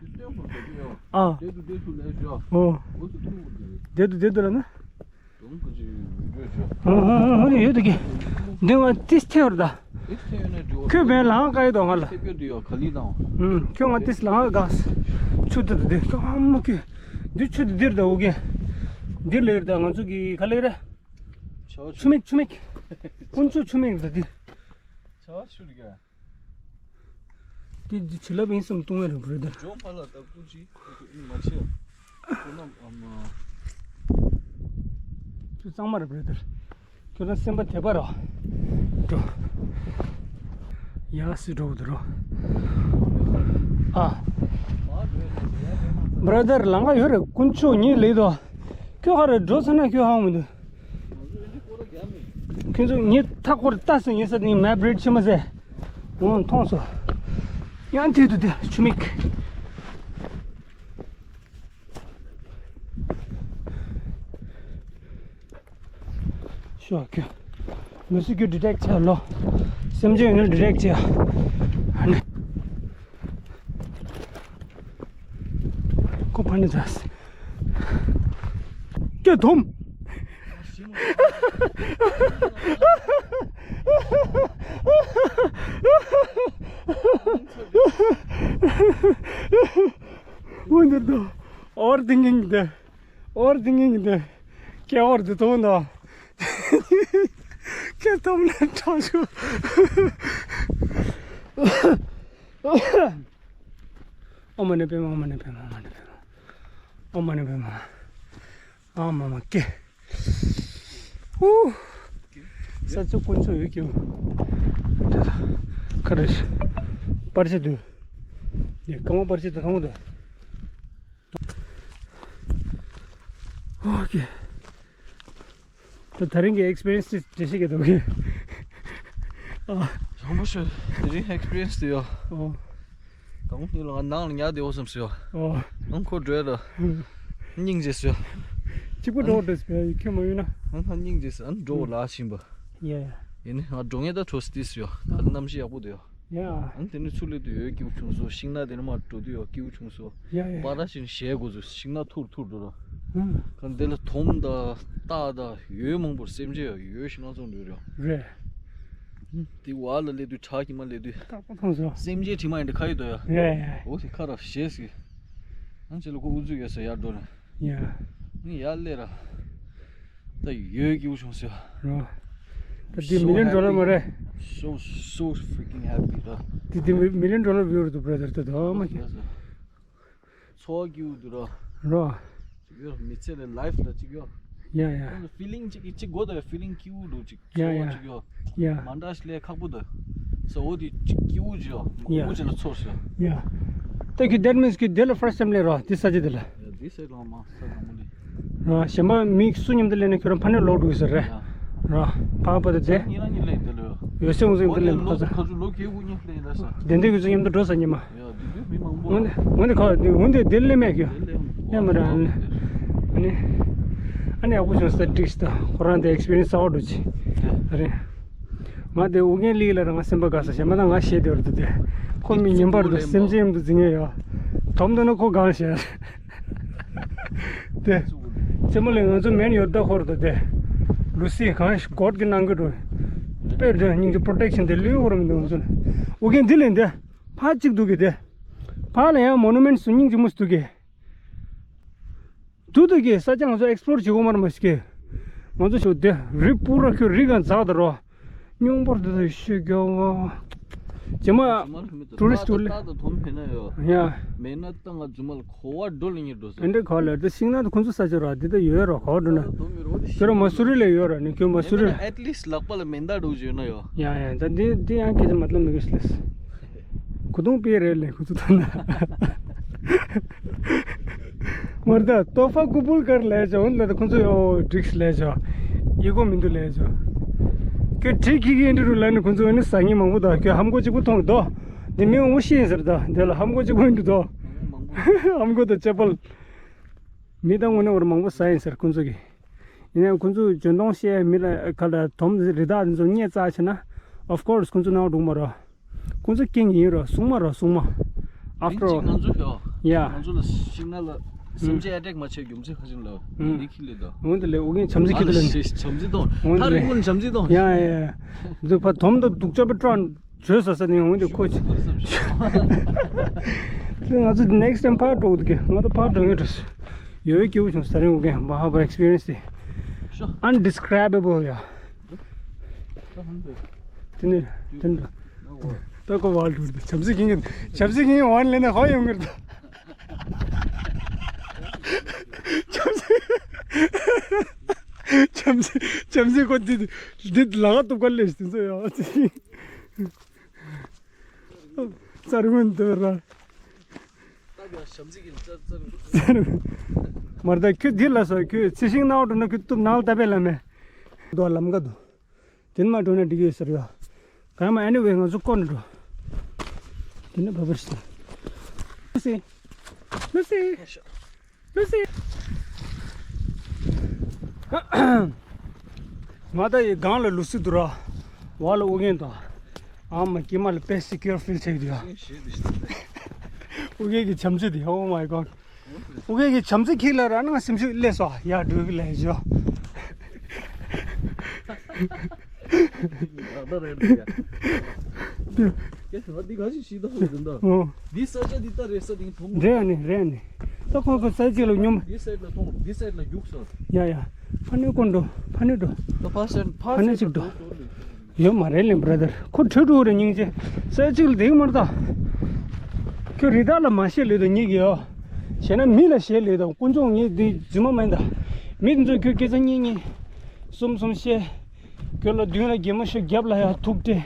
ཨོ། དེ་དུ་དེ་དུ་ལ་ན། ཨོ་ཨོ་ཨོ་ཡོད་དུ་གི། འདི་ང་ཏིས་ཐེ་བར་ད། ཁྱོད་བན་ལང་ཀ་ཡི་དོ་ང་ལ། ཁྱོད་ང་ཏིས་ལང་ག། ཆུ་དུ་དུ་དེ་ཀ་མོ་ཁྱོད། འདི་ཆུ་དུ་འདིར་ད་འོ་གི། འདིར་ལེར་ད་ང་ཚོ་གི་ག་ལེ་རེད། ཆུ་མིག་ཆུ་མིག་ཀུན་ཆུ་ཆུ་མིག་ད་འདི། དེ་བྱིན་རླབས་ཡིན་བསམ་བཏུང་ཡ་རེད་བར་དེར། ཇོ་མ་ལ་ད་ཀུ་ཅི་མ་ཆེ། ཁོ་ན་ཨ་མ། ཁྱོད་གཙང་མ་རེད་བར་དེར། ཁྱོད་རང་སེམས་པ་དད་པ་རོ། འགྲོ། ཡ་སི་འགྲོ་དུ་རོ། ཨ། བྷ་ར་དར་ལང་ཀ་ཡོད་རེད། དཀོན་མཆོག་ཉིད་ལེགས་དོ། ཁྱོད་ཧ་རེ་འགྲོ་ས་ན་ཁྱོད་ཧ་མི་འདུག་ཁྱོད་ཚོ་ངའི་མཐའ་སྐོར་ལྟ་སོང་ཡིན་ས་ནི་མེབ་རེད་ཆི་མ་ཟེ། འོང་མཐོང་སོ། ཡང་དེ་དུ་དེ་ཆུ་མིག་ཤོག་ཁྱོད། མི་སུ་ཁྱོད་ཌི་ཊེག་བྱས་ལོ། སེམས་ཅན་ཡོད་ན་ཌི་ཊེག་བྱས། ཨ་ནི། ཁོ་ཕ་ནི་ཛ། སྐྱེ་དོམ། འོ་འདིར་དོ། ཨོར་ཐིང་ཀིང་དེ། ཨོར་ཐིང་ཀིང་དེ། སྐྱེ་བར་དུ་ཐོག་ན། ཁྱེད་ཐོབ་ན་དྲག་ཤོས། ཨོ་མ་ཎི་པདྨ། ཨོ་མ་ཎི་པདྨ། ཨོ་མ་ཎི་པདྨ། ཨོ་མ་ཎི་པདྨ། ཨ་མ་མ་ཀེ། ཧུ། ས་ཆ་དཀོན་མཆོག་ཡོད་ཀྱི། དེ་ལ་ཁ་རེ་པར་ཆས་དུ། ཡ་སྐར་མ་པར་ཆས་དུ་མཐོང་དུ། ཨོ་ཀེ། ད་ད་རིང་གི་ཨེག་སི་པི་རི་ཡན་སི་དེ་འགྲེལ་བཤད་རྒྱག་ཐུབ་ཀྱི། ཨ། རང་པོ་ཤོད། དེ་རིང་ཨེག་སི་པི་རི་ཡན་སི་དེ་ཡོད། ཨོ། དང་པོ་ནི་ལ་ང་ནང་ལ་ཉལ་བསྡད་འོ་བསམ་སོང་། ཨོ། ཨང་ཁོ་འགྲོ་ཡ་ད། སྙིང་རྗེ་སོང་། གཅིག་པུ་འགྲོ་འགྲོ་ཟེར་ཁྱོད་མ་ཡོད་ན། ཨང་ཁ་སྙིང་རྗེ་སོང་། ཨ་ནི་འགྲོ་བ་ལ་ཕྱིན་པ། ཡ་ཡ། ཡིན་ནི་ང་འགྲོ་ངེས་ད་གྲོ་སི་ཏི་སོང་། ད་གནམ་གཤིས་ཡག་པོ་འདུག་ཡ། ཡ། ཨང་དེ་ནི་ཚུར་སླེབས་དུས་ཡོད་སྐྱིད་པོ་བྱུང་སོང་། ཤིང་ནགས་དེ་ནི་མར་འགྲོ་དུས་ཡོད་སྐྱིད་པོ་བྱུང་སོང་། ཡ་ཡ། པ་ར་ཤིང་ཞལ་དགོས་ཚུལ་ཤིང་ནགས་ཐུར་ཐུར་འགྲོ་ར། ཨང་། གང་དེ་ལ་དོམ་དང་སྟག་དང་ཡོས་མང་པོར་སེམས་ཅན་ཡོད་ཤིང་ནགས་ཚོང་འགྲོ་ར། རེད། དེ་བར་ལ་སླེབས་དུས་བྲག་གི་མ་སླེབས་དུས། སྟག་པ་མཐོང་སོང་། སེམས་ཅན་དྲི་མ་ཡིན་དེ་ཁ་ཡོད་དོ་ཡ། རེད། འོ་དེ་ཁ་ར་ཞེས་ཟིག་ཨང་ཅེ་ལ་ཁོ་ཨུ་ཚུགས་ཡོད་ས་ཡར་འགྲོ་ནས། ཡ། ནི་ཡར་སླེབས་ར། ད་ཡོད་སྐྱིད་པོ་བྱུང་སོང་། རོ། ད་འདི་མི་ལིན་ཌོ་ལར་མ་རེད། So, so freaking happy ད། འདི་འདི་མི་ལིན་ཌོ་ལར་བིའུ་རེད་འདུག་བྷ་ར་དར་ད་དོ་མ་ཁྱེད། འཚོ་བ་སྐྱིད་པོ་འདུག་ར། རོ། ཅིག་ཡོད་མི་ཚེ་ལ་ལའིཕ་ལ་ཅིག་ཡོད། ཡ་ཡ། ཕི་ལིང་ཅིག་ཅིག་དགོས་ད་ཕི་ལིང་སྐྱིད་པོ་འདུག་ཅིག་ཡ་ཡ། འཚོ་བ་ཅིག་ཡོད། ཡ། མ་འདྲ་ཞིག་ལས་ཁག་པོ་འདུག་ས་འོ་དེ་ཅིག་སྐྱིད་པོ་ཅིག་ཡོད། ཡ། མགོ་ཅིག་ལ་ཚོར་སོང་། ཡ། ད་ཁྱོད་that means ཁྱོད་འདི་ལ་first time སླེབས་རོ་འདི་ས་ཆ་འདི་ལ། ཡ་འདི་ས་གང་མ་ས་གང་མ་ལས། རོ་གཞན་པ་མི་སུ་མཉམ་དུ་སླེབས་ན་ཁྱོད་རང་ཕ་ནས་ལོག་འགྲོ་གི་ཟེར་རེད། ཡ། རོ། ཕ་པ་དང་དེ། ཉིན་རང་ཉིན་སླེབས་འདི་ལ་ཡོད། ཡོད་སེ་འོང་སེ་འདི་ལ་ཁ་ཚ། ཁ་ཚུ་ལོ་ཁེ་བུ་གཉིས་སླེབས་ཡིན་ད་ས། དེ་འདྲ་གི་ཚོ་མཉམ་དུ་འགྲོ་ས་ཉི་མ། ཡ་འདི་འདི་མི་མང་པོ། འོན་ཏེ་འོན་ཏེ་ཁ་འདི་འོན་ཏེ་འདི་སླེབས་མེད་ཀྱི། འདི་སླེབས་མེད་མ་རེད། ཨ་ནི། ཨ་ནི་ཡག་པོ་བྱུང་ས་འགྲིག་ས་ད་ཁོ་རང་དེ་ཨེག་སི་པི་རི་ཡན་སི་གསར་པ་འགྲོ་ཅི། ད་རེད། ང་དེ་ཨུ་རྒྱན་གླིང་ལ་རང་སེམས་པ་དགའ་ས་གཞན་པ་ད་ང་ཞེད་དེ་བར་དུ་དེ། ཁོ་མི་ཉན་པར་དུ་སེམས་ཅན་མཉམ་དུ་འཛིང་ངེ་ཡོད། དོམ་དུ་ན་ཁོ་གང་ཞེད། དེ། རྩེད་མོ་ལས་ང་ཚོ་མེན་ཡོད་ད་ཧོར་དུ་དེ། ལུ་སི་གང་ཞིག་གོད་ཀྱི་ནང་གི་འགྲོ། དཔེར་དོན་སྙིང་རྗེ་པྲོ་ཊེག་ཤན་དེ་ལུས་ཧོར་མི་འདུག་ང་ཚོ་ལ། ཨུ་རྒྱན་འདི་ལས་འདི། ཕ་གཅིག་འདུག་གི་དེ། ཕ་ལ་ཡང་མོ་ནུ་མེན་སུ་སྙིང་རྗེ་མོ་སུ་འདུག་གི། འདུག་འདུག་གི་ས་ཆ་ང་ཚོ་ཨེག་སི་པོ་ལོར་བྱེད་དགོས་མ་རེད་མ་ཤི་གི། ང་ཚོ་ཞོ་དེ་རི་སྤུ་ར་ཁྱོད་རི་གང་འཛག་ད་རོ། སྙོང་པོར་འདུག་ད་ཤོད་རྒྱོ་བ། རྗེས་མ་ཊུ་རི་སི་ཊི་ལ། ཏག་ཏག་དོམ་ཕེ་ན་ཡོ། ཡ། མེད་ན་ཏང་ང་རྫུན་མ་ལ་གོ་བ་འགྲོ་ལ་ཉེར་འགྲོ་ས། ཨེ་འདྲ་ག་ལ་དེ་ཤིང་ནགས་དེ་ཁོང་ཚོ་ས་ཆ་ར་དེ་ད་ཡོད་ར་ག་བ་འགྲོ་ན། ཁྱོད་ར་མ་སུ་རི་ལ་ཡོད་ར་ནི་ཁྱོད་མ་སུ་རི་ལ། ཨེཊ་ལིསཊ་ལག་པ་ལ་མེ་མདའ་འགྲོ་བྱོས་ན་ཡོ། ཡ་ཡ་ད་འདི་འདི་ཡང་སྐད་ཆ་མ་ལབ་མི་དགོས་ལས། གུ་དུང་པེ་རེད་ལས་ཁོ་ཚོ་ཐོན་ན། མར་ད་ཏོ་ཧྥ་ཀུ་པུལ་ཀར་ལས་ཅོ་འོན་ལ་ད་ཁོ་ཚོ་ཡོ་བྲིགས་ལས་ཅོ། ཡི་གོ་མི་འདུག་ལས་ཅོ། ཁྱོད་བྲིས་ཁྱི་ཁྱི་འདྲི་རུ་ལ་ནི་ཁོ་ཚོ་ནི་ཟ་ངེ་མང་པོ་ད་ཁྱོད་ཧམ་གོ་གཅིག་པུ་མཐོང་དོ། འདི་མི་འོང་ཤེས་ཟེར་ད་འདི་ལ་ཧམ་གོ་གཅིག་པུ་འདྲི་དོ། ཧམ་གོ་ད་ཅེ་པལ། མི་ད་དངོས་གནས་བར་མང་པོ་ཟ་ཡིན་ཟེར་ཁོ་ཚོ་གི། ཡིན་ནའང་ཁོ་ཚོས་འཇོན་ཐང་བཤད་མི་ལ་ག་ལ་དོམ་རི་དྭགས་འདི་ཚོ་རྙེད་རྩ་ཆེ་ན། Of course ཁོ་ཚོ་ནང་འགྲོ་མ་རོ། ཁོ་ཚོ་རྐྱེན་ཡིན་རོ་སྲུང་མ་རོ་སྲུང་མ། After all ང་ཚོ་ཡོ། ཡ། ང་ཚོ་ལ་ཤིང་ནགས་ལ་སེམས་ཅན་ཨེ་ཊེག་མ་བྱེད་རྒྱུ་མཚན་ཁ་ཅིག་ལ། འདི་ཁི་ལེ་ད། འོན་ཏེ་ལེ་ཨུ་རྒྱན་བྱམས་བརྩེ་ཁྱེད་དུ་ལེ། བྱམས་བརྩེ་གཏོང་། འོན་ཏེ་ཐར་ལེ་ཀུན་བྱམས་བརྩེ་གཏོང་། ཡ་ཡ་ཡ། འདི་ཕ་དོམ་དང་སྡུག་ཅག་པའི་ཀྲོན། བྱོས་ས་ས་ནས་འོང་དེ་ཁོ་ཆེ། ང་ཚོ་next time ཕར་འགྲོ་གི་འདུག་གི། ང་ཚོ་ཕར་འགྲོ་ངེས་འགྲོ། ཡོད་སྐྱིད་པོ་བྱུང་ས་རིང་འོ་གན་མ་ཧ་པ་experience དེ། Sure. Undescribable ཡ། དེ་ནས་དེ་འདྲ། ད་ཁོ་བར་འགྲོ་འདུག་བྱམས་བརྩེ་གིན་བྱམས་བརྩེ་གིན་ཝན་ལེན་ན་ཧོ་ཡོང་གི་རེད། བྱམས་བརྩེ་བྱམས་བརྩེ་བྱམས་བརྩེ་ཁོ་འདི་འདི་ལག་གཏུབ་ག་ལས་དེ་ཚོ་ཡ། ཙར་མོན་དུ་ར། མར་ད་ཁྱོད་འདི་ལ་སོ་ཁྱོད་ཚི་ཤིང་ནང་འགྲོ་ན་ཁྱོད་གཏུབ་ནང་ལ་ལྟ་བས་ལ་མེ། འདུག་ལམ་ཀ་འདུག་དེ་ནས་མ་འགྲོ་ན་འགྲིག་གི་ཡོད་ཟེར་ཡ། གང་ཡང་མ་anyway ང་ཚོ་བསྐོར་ནས་འགྲོ། དེ་ནས་བབས་པར་ཟེར། ལུ་སི། ལུ་སི། ལུ་སི། ང་ད་ཡི་སྒང་ལ་ལུ་སི་འདུག་ར། བ་ལ་ཨུ་རྒྱན་དང་། ཨ་མ་ཀི་མ་ལ་དཔེ་secure feel བྱེད་ཀྱི་འདུག་ཡ། ཨུ་རྒྱན་གྱི་བྱམས་བརྩེ་དེ། Oh my god. ཨུ་རྒྱན་གྱི་བྱམས་བརྩེ་ཁྱེད་ལ་ར་ན་སེམས་ཤུགས་སླེབས་སོ་ཡ། འགྲོ་གི་ལས་བྱོས། ད་རེད་ཡ། ཀྱེ་ང་འདི་ག་ཞིག་ཤི་ད་ཧོ་འདི་འདྲ། ཨོ། འདི་ས་ཆ་འདི་ལྟ་རེད་ས་འདི་མཐོང་མོ། རེད་ཨ་ནི་རེད་ཨ་ནི། ད་ཁོ་ཁོ་ས་ཅིག་ལ་སྙོམས། འདི་སའིཌ་ལ་མཐོང་འདི་སའིཌ་ལ་རྒྱུགས་སོ། ཡ་ཡ། ཕ་ནུས་ཀོན་འགྲོ་ཕ་ནུས་འགྲོ། ད་ཕ་སེན་ཕ་ཕ་ནུས་ཅིག་འགྲོ། ཡོད་མ་རེད་ལེ་brother། ཁོ་ཁྲོས་འགྲོ་རེ་སྙིང་རྗེ། ས་ཅིག་ལ་བསྡད་མར་ད། ཁྱོད་རི་དྭགས་ལ་མ་ཞེད་ལོས་དང་ཉིད་ཀྱི་ཡོ། ཞེད་ན་མི་ལ་ཞེད་ལོས་དང་དཀོན་མཆོག་ངས་འདི་རྫུན་མ་མིན་ད། མི་འདི་ཚོ་ཁྱོད་སྐད་ཆ་གཉིས་གཉིས། གསུམ་གསུམ་བཤད། ཁྱོད་ལ་མདུན་ལ་གད་མོ་ཤོར་རྒྱབ་ལ་ཡ་ཐུག་སྤྲད།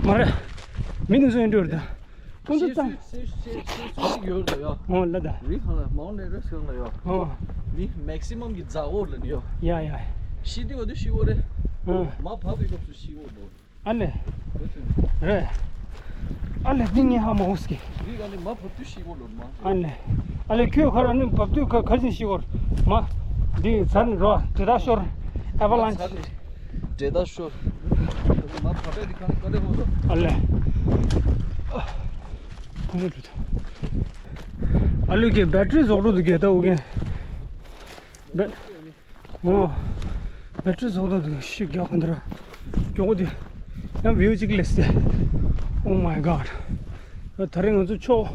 མ་རེད། མི་འདི་ཚོ་ཡིན་འགྲོ་རེད་ད། དཀོན་མཆོག་ཙང་། ཤེས་ཤེས་ཤེས་ཤེས་ཤེས་ཡོད་རེད་ཡ། ཨོ་ལ་ད། རི་ཧ་ལ་མའོན་ཨེ་ཝ་རེ་སི་ཊི་ལ་ཡ། ཨོ། མི་མེག་སི་མམ་གི་མཛའ་བོ་ལ་ནི་ཡ། ཡ་ཡ། ཤི་དུས་བ་དུས་ཤི་བོ་རེད། ཨོ། མ་བབས་པའི་སྐབས་སུ་ཤི་བོ་འདུག་ཨ་ལེ། རེད། ཨ་ལེ་འདི་ངས་ཧ་མ་འོས་ཀི། འདི་ག་ནི་མ་བབས་དུས་ཤི་བོ་ལོར་མ། ཨ་ལེ། ཨ་ལེ་ཁྱོད་ཁ་ར་ནི་བབས་དུས་ཁ་ཁ་ཅིག་ཤི་བོར་མ། འདི་ཚར་ནི་རོ་དེ་དག་ཤོར། ཨེ་ཝ་ལན་ཆི། འདྲེ་ད་ཤོར། མ་བབས་པའི་འདི་ག་ནི་ག་ནི་འོ་དོ། ཨ་ལེ། ཨ་ལུ་གི་བེ་ཊི་རི་རྫོགས་འགྲོ་འདུག་གེ་ད་འུ་གེ། བེ། ཨོ། བེ་ཊི་རི་རྫོགས་འགྲོ་འདུག་ཤི་རྒྱག་ག་འདི་ར། མགྱོགས་པོ་དེ། ཡང་བིའུ་གཅིག་སླེབས་ཏེ། Oh my god. ད་རེས་ང་ཚོ་ཕྱོགས་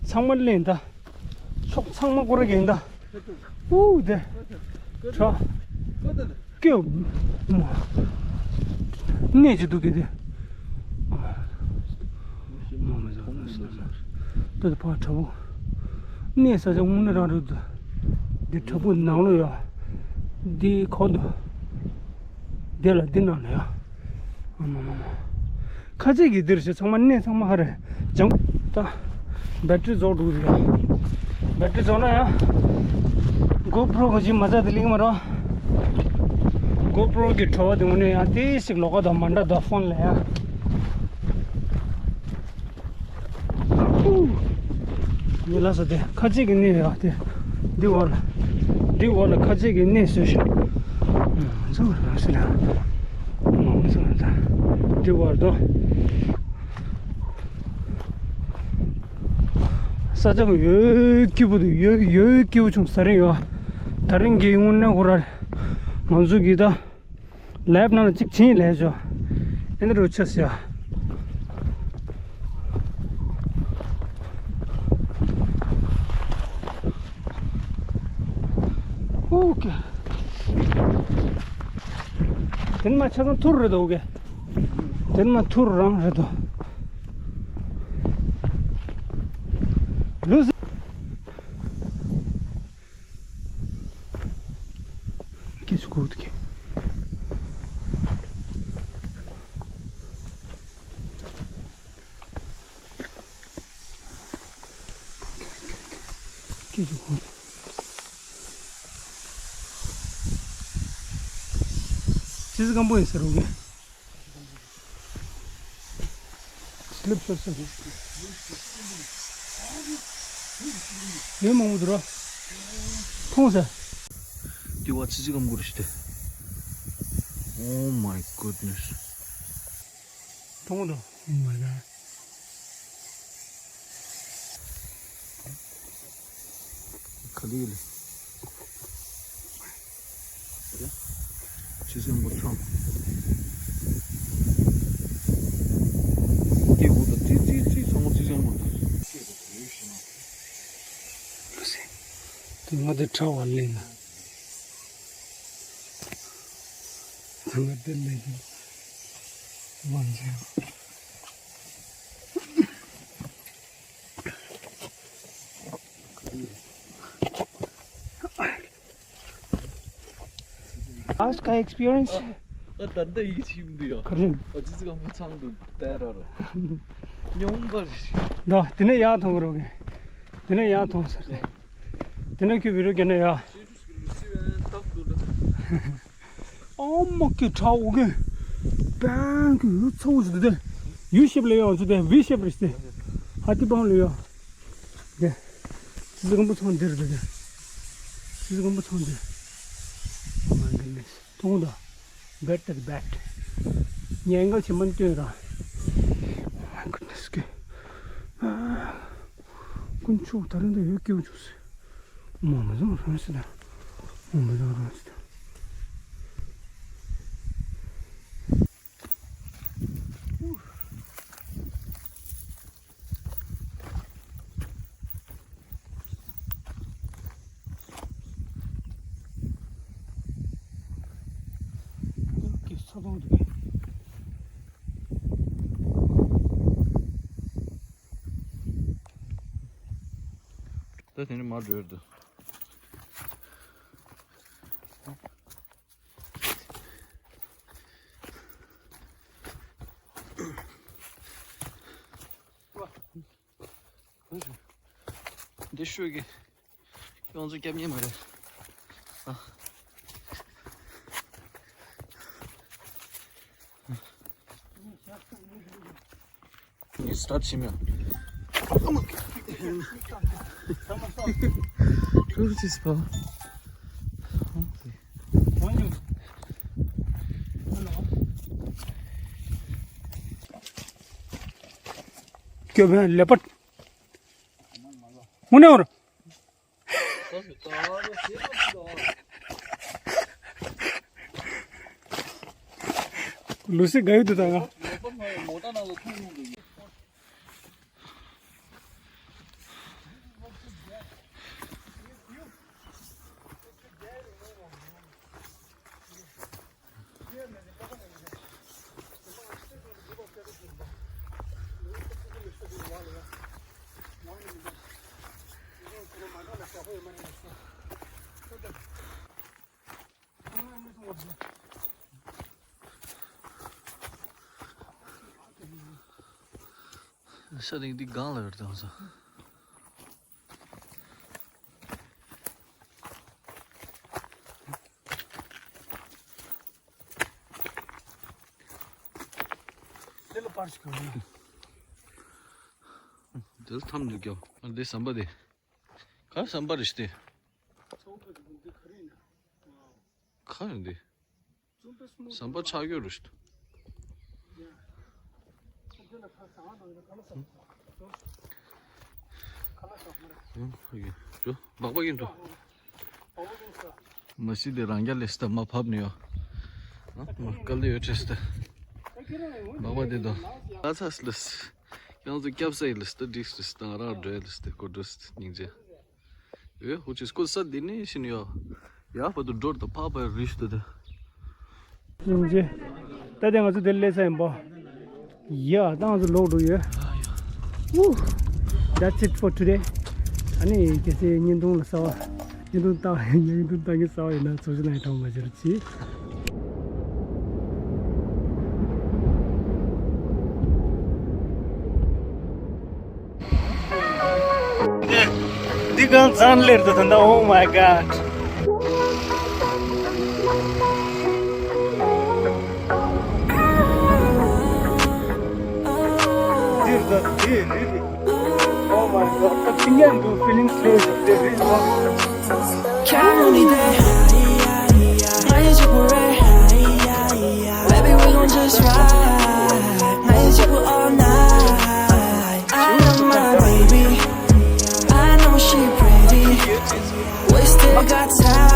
ཚང་མ་ལེན་ད། ཕྱོགས་ཚང་མ་སྐོར་ར་གིན་ད། ཨུ་དེ། ཁྲ། ཀེའུ། མ། གནས་ཀྱི་འདུག་གི་དེ། ད་དེ་ཕ་དྲ་བོ། གནས་ས་ཆ་དངོས་གནས་རང་རེད་འདུག་འདི་དྲ་བོ་ནང་ལོ་ཡ། འདི་ཁོ་འདུག་འདི་ལ་འདི་ནང་ལ་ཡ། ཨ་མ་མ་མ། ཁ་ཆེ་གི་འདིར་ཞེ་ཚང་མ་གནས་ཚང་མ་ཧ་རེ། ལྗང་། ད། བེ་ཊི་རི་རྫོགས་འགྲོ་གི་ཡ། བེ་ཊི་རི་རྫོགས་ན་ཡ། གོ་པྲོ་གོ་ཅི་མ་ཚ་དེ་ལིང་མ་རོ། གོ་པྲོ་གི་བྲོ་བ་དེ་ངོ་ནས་ཡང་ཏི་ཞིག་ལོག་ག་དང་མ་འདྲ་དང་ཕོན་ལ་ཡ། ཉི་ལ་ས་དེ་ཁ་ཆེ་གི་གནས་ཡ་དེ། འདི་འོག་ལ། འདི་འོག་ལ་ཁ་ཆེ་གི་གནས་བཟོས་ཤག་ཚང་མ་རང་སེ་ལ། འདི་འོག་ལ་དང་། འདི་འོག་ལ་དང་། ས་ཆ་གི་ཡོད་སྐྱིད་པོ་འདུག་ཡོད་ཡོད་སྐྱིད་པོ་བྱུང་ས་རིང་ཡོད། ད་རིང་གི་དངོས་གནས་ཁོ་ར། ང་ཚོ་གི་ད། ལེབ་ནང་ལ་གཅིག་ཕྱིན་ལས་ཞོ། ཨེ་འདྲ་རུ་ཆས་ཡ། ཨོ་ཀེ། དེ་ནི་མ་ཆ་ཚང་ཐུར་རེད་དོ་ཨོ་ཀེ། དེ་ནི་མ་ཐུར་རང་རེད་དོ། ལུས། ཀེ་སུ་ཀུ་ཏུ་ཀེ། ཀེ་སུ་ཀུ་ཏུ། ཅི་ཟིག་སྐམ་པོ་ཡིན་ཟེར་རོ་ཀེ། སླེབས་ཤོར་ས་རེད། ཡོད་མང་པོ་འདུག་ར། མཐོང་ས། ལྟེ་བ་ཙི་ཙི་སྐམ་པོ་རེད་ཤི་ཏེ། Oh my goodness. མཐོང་འདུག Oh my god. ག་ལེ་ལེ། ཅི་ཟེར་མོ་ཚང་། སྐྱེ་དགུ་དང་ཙི་ཙི་ཙི་ཚང་མ་ཙི་ཙི་མོ། ལུ་སི། དེ་ང་དེ་ཁྲ་བ་ལེན་ན། དེ་ང་དེ་ལེན་ན། དབང་ཆེན། ཨ་སི་ཀ་ཨེག་སི་པི་རི་ཡན་སི། ཨ་ད་ལྟ་ཡིད་ཆེས་མི་འདུག་ཡ། ག་རེ། ཨ་ཙི་ཙི་གང་པོ་ཚང་འདུག་ལྟ་ར་ར། ཉུང་པར། ད་དེ་ནས་ཡག་མཐོང་གི་རོགས་གི། དེ་ནས་ཡར་མཐོང་ཟེར་ཏེ། དེ་ནས་ཁྱོད་བི་རུ་ག་ནས་ཡ། ཨ་མ་ཀི་ཁྲའོ་གི། པན་གི་ཡུ་ཚ་བོ་ཞིག་འདུག་དེ། ཡུ་ཤེབ་ལ་ཡོང་ཚུལ་དེ་བི་ཤེབ་རེད་ཟེར། ཧ་ཏི་པང་ལ་ཡོང་། དེ། སི་སི་རིན་པོ་ཚང་འདིར་འདུག་དེ། སི་སི་རིན་པོ་ཚང་འདིར། མ་གི་ནས། མཐོང་དང་། བེད་དེ་བེད། ཉེན་ཁ་ཆེན་པོ་སྟོན་ར། Oh my goodness. དཀོན་མཆོག་ད་རུང་ད་ཡོད་སྐྱེ་བོ་བྱུང་ཟེར། མ་མ་བཟང་རང་ཟེར་ད། མ་མ་བཟང་རང་ཟེར་ད། ད་དེ་ནི་མར་འགྲོ་ཡར་འདུག་འདི་ཤོད་ཀྱི། ཁྱོད་ཚོ་སྐྱབས་ཉེས་མ་རེད། ཨ། ངས་སི་ཊར་ཊི་བྱེད་མི་ཡོང་། ཀྲུར་ཅིས་པ། སྐྱོ་བན་ལེ་པར། དངོས་གནས་འོར། ལུ་སི་ག་ཡུ་དུ་ད་ང་། ས་སྟེང་འདི་སྒང་ལ་ཡོད་དམ་ས། འདི་ལ་པར་ཞིག་གང་ཡིན། འདི་ལ་ཐམ་འདུག་ཀྱང་། ཨ་འདི་ཟམ་པ་འདི། ག་ཟམ་པ་རེད་ཤི་སྟེ། ག་རེད་འདི། ཟམ་པ་ཆགས་ཡོད་རེད་ཤི། སྦག་སྦག་ཡིན་འདུག་མ་གཞི་དེ་རང་རྒྱལ་ལས་སྟབས་མ་ཕབ་ནས་ཡོད། མ་དཀའ་ལས་ཡོད་བྲེས་ཏེ། མ་བ་དེ་དང་། ཨ་ཚ་སི་ལི་སི། ཡང་ཚོ་སྐྱབས་སའི་ལི་སི་ཏི་སྒྲིག་སི་ལི་སི་དང་རག་འགྲོའི་ལི་སི་ཏི་ཀོ་འགྲོ་སི་ཏི་སྙིང་རྗེ། ཨེ་ཧུ་ཅི་སྐུ་ས་འདི་ནས་ཤི་ནས་ཡོད། ཡ་བར་དུ་འགྲོ་དང་ཕ་བར་རིས་ཏུ་དེ། སྙིང་རྗེ། ད་དེ་ང་ཚོ་དེ་སླེབས་ས་ཡིན་པ། ཡ་ད་ང་ཚོ་ལོག་འགྲོ་ཡོད། Woo! That's it for today. ཨ་ནི་གལ་སྲིད་བརྙན་ཐུང་ལ་གསར་པ། བརྙན་ཐུང་ལྟ་བརྙན་ཐུང་ལྟ་མཁན་གསར་པ་ཡིན་ན་ཚོགས་ཆུང་ནང་ཡང་གྲངས་མ་བརྗེད་རོགས་གྱིས། འདི་གང་ཚང་ལེར་དུ་ད་ལྟ། Oh my God. འདིར་ད་འདི་རི་རི། Oh my God. ད་ཅི་ཉན་འདུག feelings ལས་དེ་རི་རི། Can't only day. Baby, we gon' just ride. All night. I love my baby. I know she pretty. We still got time.